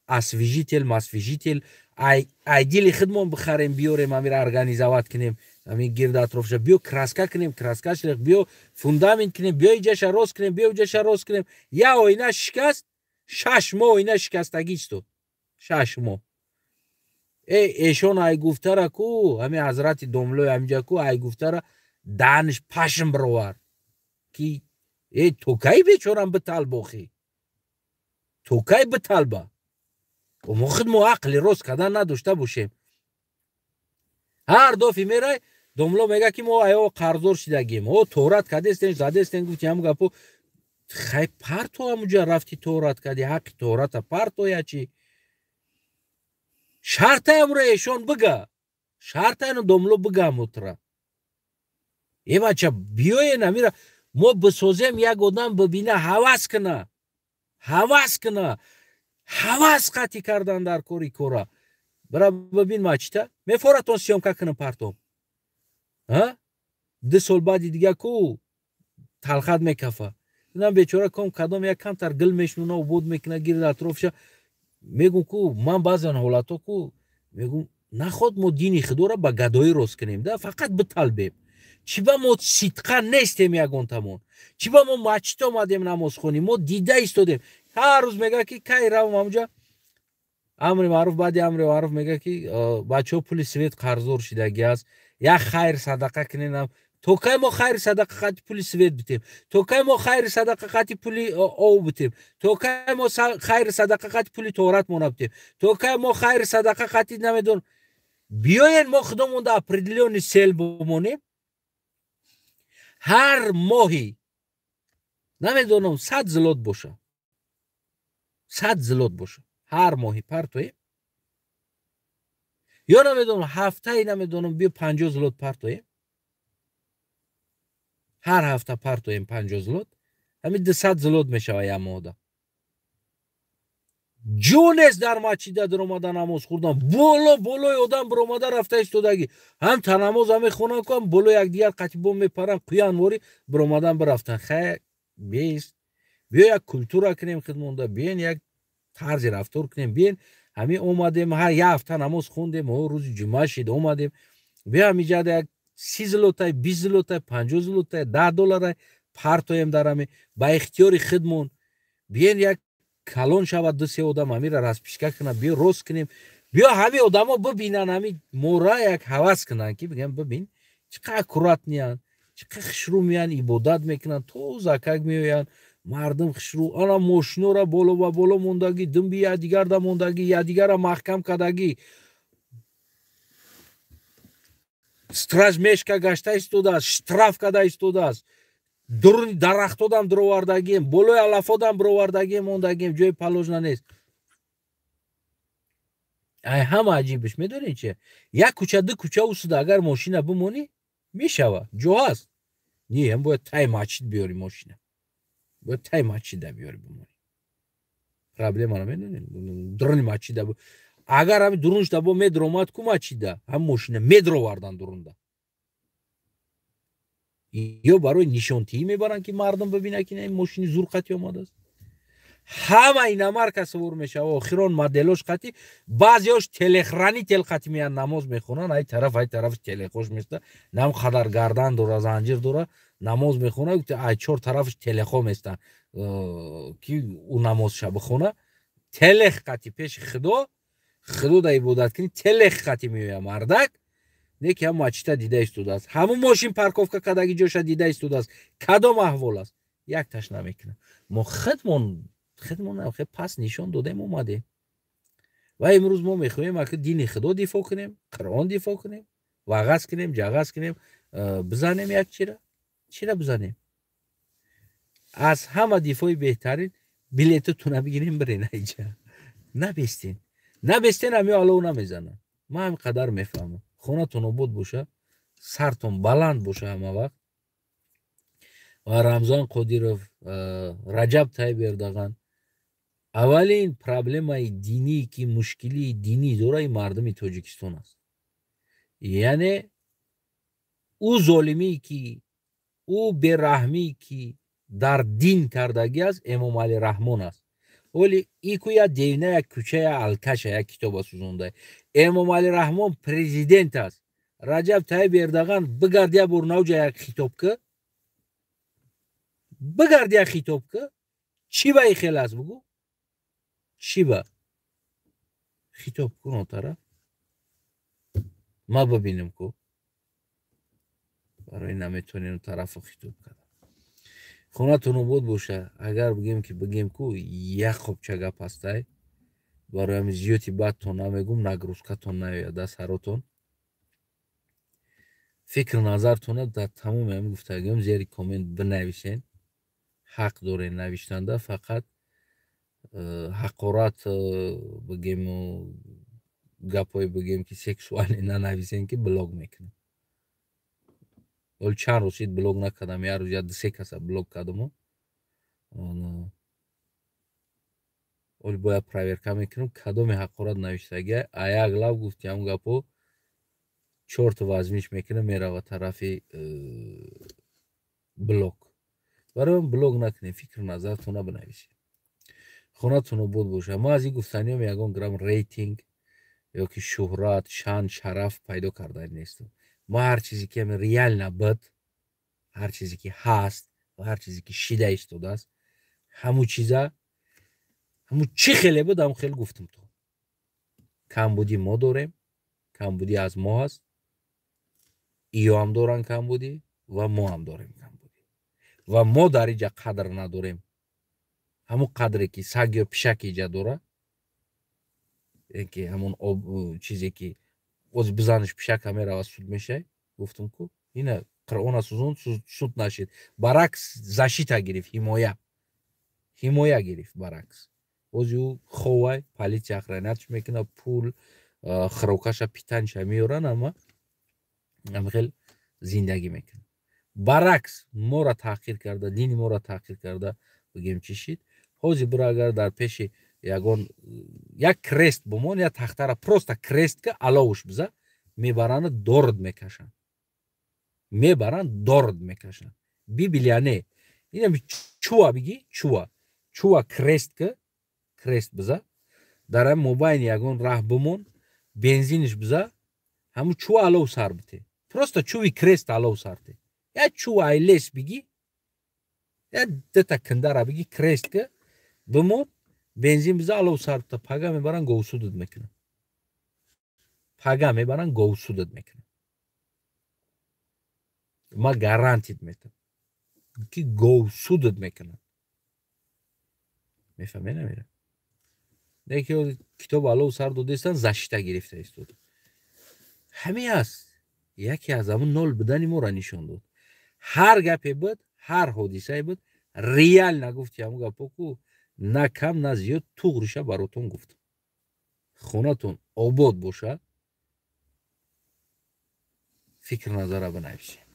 освежитель масвежитель ай дили худмон бихарем, биёрем, амира организовать кунем, ҳамин гирд атрофша биё краска кунем, краскаш, биё фундамент кунем, биё иҷаша рост кунем, биё иҷаша рост кунем. Як оина шикаст, 6 моҳ оина шикастагӣ истод, 6 моҳ. Э, эшон ай гуфтара ку, ҳамин ҳазрати домлои ҳаминҷа ку, ай гуфтара данш пашм бировард, ки э, то кай бечорам биталбохӣ, то кай биталба? Мо худ мо ақли рост кардан надошта бошем. Ҳар дофи мерай, домло мега, ки мо аё қарздор шидагим, о, торат кардестен, задестен, гуфти ҳамун гапо. Хай, парто, ҳамуҷа рафти, торат карди, ҳаққи тората партоя. Чи шарта амро эшон бига, шарта ано домло бига мутра. Э, бача, биёен, амира мо бисозем, як одам бибина, ҳавас куна, ҳавас куна, ҳавас қатъӣ кардан дар кори кора. Бира, бибин мачита, мефоратон съёмка кунам, партом. 2 сол баъди дига ку талхат мекафа. Инам бечора ком кадом як камтар гил мешнуна, обод мекуна гирд атрофша. Мегум ку, ман баъзан ҳолатҳо ку мегум: наход мо дини худоро ба гадоӣ рост кунем да, фақат биталбем? Чӣ ба мо сидқа нестем ягонтамон? Чӣ ба мо мачид омадем намозхонӣ, мо дида истодем. Ҳар рӯз мега, ки кай равам ҳамуҷа, амри маъруф, баъди амри маъруф мега, ки бачаҳо, пули свет қарздор шидагӣ аст, як хайр садақа куненам. То кай мо хайри садақа қати пули свет битем? То кай мо хайри садақа қати пули ов битем? То кай мо хайри садақа қати пули торат мона битем? То кай мо хайри садақа қати намедонам? Биёен, мо худомонда определённый цель бимонем, ҳар моҳи, намедонам, 100 злот боша, 100 злот боша, ҳар моҳи партоем, ё намедонам, ҳафтаи, намедонам, биё 50 злот партоем, ҳар ҳафта партоем 50 злот, ҳамин 200 злот мешава як моҳда. Ҷо нест дар масҷида даромада намоз хӯрдан, боло болои одам биромада рафта истодагӣ, ҳам та намоза мехонанд ку, ҳам болои якдигар қатибо мепаранд, қуянворӣ биромадан бирафтан. Хай, бест, биё як культура кунем хидмонда, биёен, як тарзи рафтор кунем. Биёен, ҳамин омадем, ҳар як ҳафта намоз хондем, о, рӯзи ҷумъа шид, омадем, биё ҳамиҷада як 30 злотай, 20 злотай, 50 злотай, 10 долларай партоем дар ҳами ба ихтиёри хидмон. Биёен, як калон шавад, ду се одам ҳамира расписка кунад, биё рост кунем, биё ҳами одамо бибинанд, ҳами мора як ҳавас кунанд, ки бигӯям: бибин, чӣ қадр аккуратныянд, чӣ қадр хушрӯ меянд, ибодат мекунанд, тозакак меоянд, мардум хушрӯ. Ана мошинора боло ба боло мондагӣ, думби якдигарда мондагӣ, якдигарра маҳкам кардагӣ, стражмешка гашта истодааст, штраф карда истодааст, дуруни дарахтодам дуровардагием, болои алафодам бировардагием, мондагием, ҷои положено нест. Ай ҳама аҷибиш медонӣ чи? Як кӯча, ду кӯча усуда агар мошина бимонӣ, мешава, ҷо ҳаст. Не, ҳам бояд тай масҷид биёри мошина, бояд тай масҷида биёри, бимонӣ. Проблемаро медонед, дуруни мачида агар ҳами дуруншда бо медромад ку, мачида ҳам мошина медровардан дурунда, ё барои нишонтиҳӣ мебаранд, ки мардум бибинад, ки ин мошини зур қати омадааст. Ҳама иномарка сувор мешава, охирон моделош қати, баъзеош телохранитель қати меян, намоз мехонанд. Ай тараф, ай тараф телехош места, нам қадар гардан дора, занҷир дора, намоз мехона, ай чор тарафаш телехо местанд, ки ӯ намозша бихона. Телех қати пеши Худо, Худо да ибодат кунӣ, телех қати меоя мардак. Не ки ҳам мачита дида истодааст, ҳамун мошин парковка кардаги ҷоша дида истодааст, кадом аҳвол аст, якташ намекунад. Мо худмон хе пас нишон додем, омадем ва имрӯз мо мехоҳем аки дини Худо дифоъ кунем, Қуръон дифоъ кунем, вағаз кунем, ҷағаз кунем, бизанем як чира, чира бизанем. Аз ҳама дифои беҳтарин билетатуна бигирем, бирен айҷа, набестен, набестен, ҳами алов намезанад. Ман ҳами қадар мефаҳмам. Хонатон обод боша, сартон баланд боша ҳама вақт. Ва Рамзон Қодиров, Раҷаб Тайиб Эрдоған, аввалин проблемаи динӣ, ки мушкилии динӣ дора, и мардуми Тоҷикистон аст. Яъне ӯ золимие, ки ӯ бераҳмие, ки дар дин кардагӣ аст, Эмомалӣ Раҳмон аст. Оли ику я девна, як кӯча, я алкаша, як китоба сӯзонда. Эмомалӣ Раҳмон президент аст. Раҷаб Таиб Эрдоған бигард, як бор навҷа як хитоб ки, бигард, як хитоб ки, чӣ ба и хел аст, бугӯ, чӣ ба хитоб кун, он тараф ма бибинем ку. Барои наметонем тарафо хитоб кардан. Хонатон обод боша. Агар бигем, ки бигем ку, як қопча гап ҳастай. Барои ҳами зиёди бадтон намегум, нагрузкатон наояд саротон. Фикр назартона дар тамоми ҳамин гуфтагиём зери коммент бинависен, ҳақ дорен навиштанда. Фақат ҳақорат бигему гапҳое бигем, ки сексуалӣ нанависен, ки блок мекунам. Оли чанд рӯз шид, блок накардам, як рӯз, як дусе каса блок кардаму оли бояд проверка мекунам, кадоме ҳақорат навиштагия. А як лав гуфти ҳамн гапҳо чорта вазмиш мекунам, мерава тарафи блок. Барои блок накунем, фикр назартона бинависед. Хонатон обод боша. Ман аз ин гуфтаниём ягон грамм рейтинг ё ки шӯҳрат, шан, шараф пайдо кардани нестам. Ма ҳар чизе ки реально буд, ҳар чизе ки ҳаст ва ҳар чизе ки шида истодааст, ҳамун чиза, ҳамун чӣ хеле буд, ҳамун хеле гуфтам. То камбудӣ мо дорем, камбудӣ аз мо ҳаст, иё ҳам доранд камбудӣ ва мо ҳам дорем камбудӣ, ва мо дар инҷа қадр надорем, ҳамун қадре ки саг ё пишак иҷа дора, ки ҳамун чизе ки оз бизаниш, пишака мерава, суд мешай. Гуфтум ку, ина Қуръона сӯзон, суд нашид, баракс защита гирифт, ҳимоя гирифт. Баракс ози ӯ ховай, полиция охранятш мекунад, пул, хӯрокаша, питаниша меёран, ама хел зиндагӣ мекунад. Баракс моро таҳқир карда, дини моро таҳқир карда, бигем, чӣ шид. Ҳозир биро, агар дар пеши ягон як крест бумон, як тахтара просто крест ка аловуш биза, мебаранд, дорд мекашанд, мебаранд, дорд мекашанд. Библия не, инам чуа биги, чуа крест ка, крест биза, дар ҳами мобайни ягон раҳ бимон, бензиниш биза, ҳамун чуа алов сар бите, просто чуви крест алов сарте, як чуа ай лес биги, як дата киндара биги, крест ка бимон, бензин биза, алов сар бита, пага мебаранд, говсудат мекунанд, пага мебаранд, говсудат мекунанд. Ма гарантит метам, ки говсудат мекунанд. Мефаҳме, намера не, ки китоб алов сар додестан, защита гирифта истода. Ҳамин аст, яке аз ҳамун нол будани моро нишон дод. Ҳар гапе буд, ҳар ҳодисае буд, реально гуфти ҳамун гапо ку, на кам, на зиёд, туғриша баротон гуфтам. Хонатон обод боша. Фикр назара бинависед.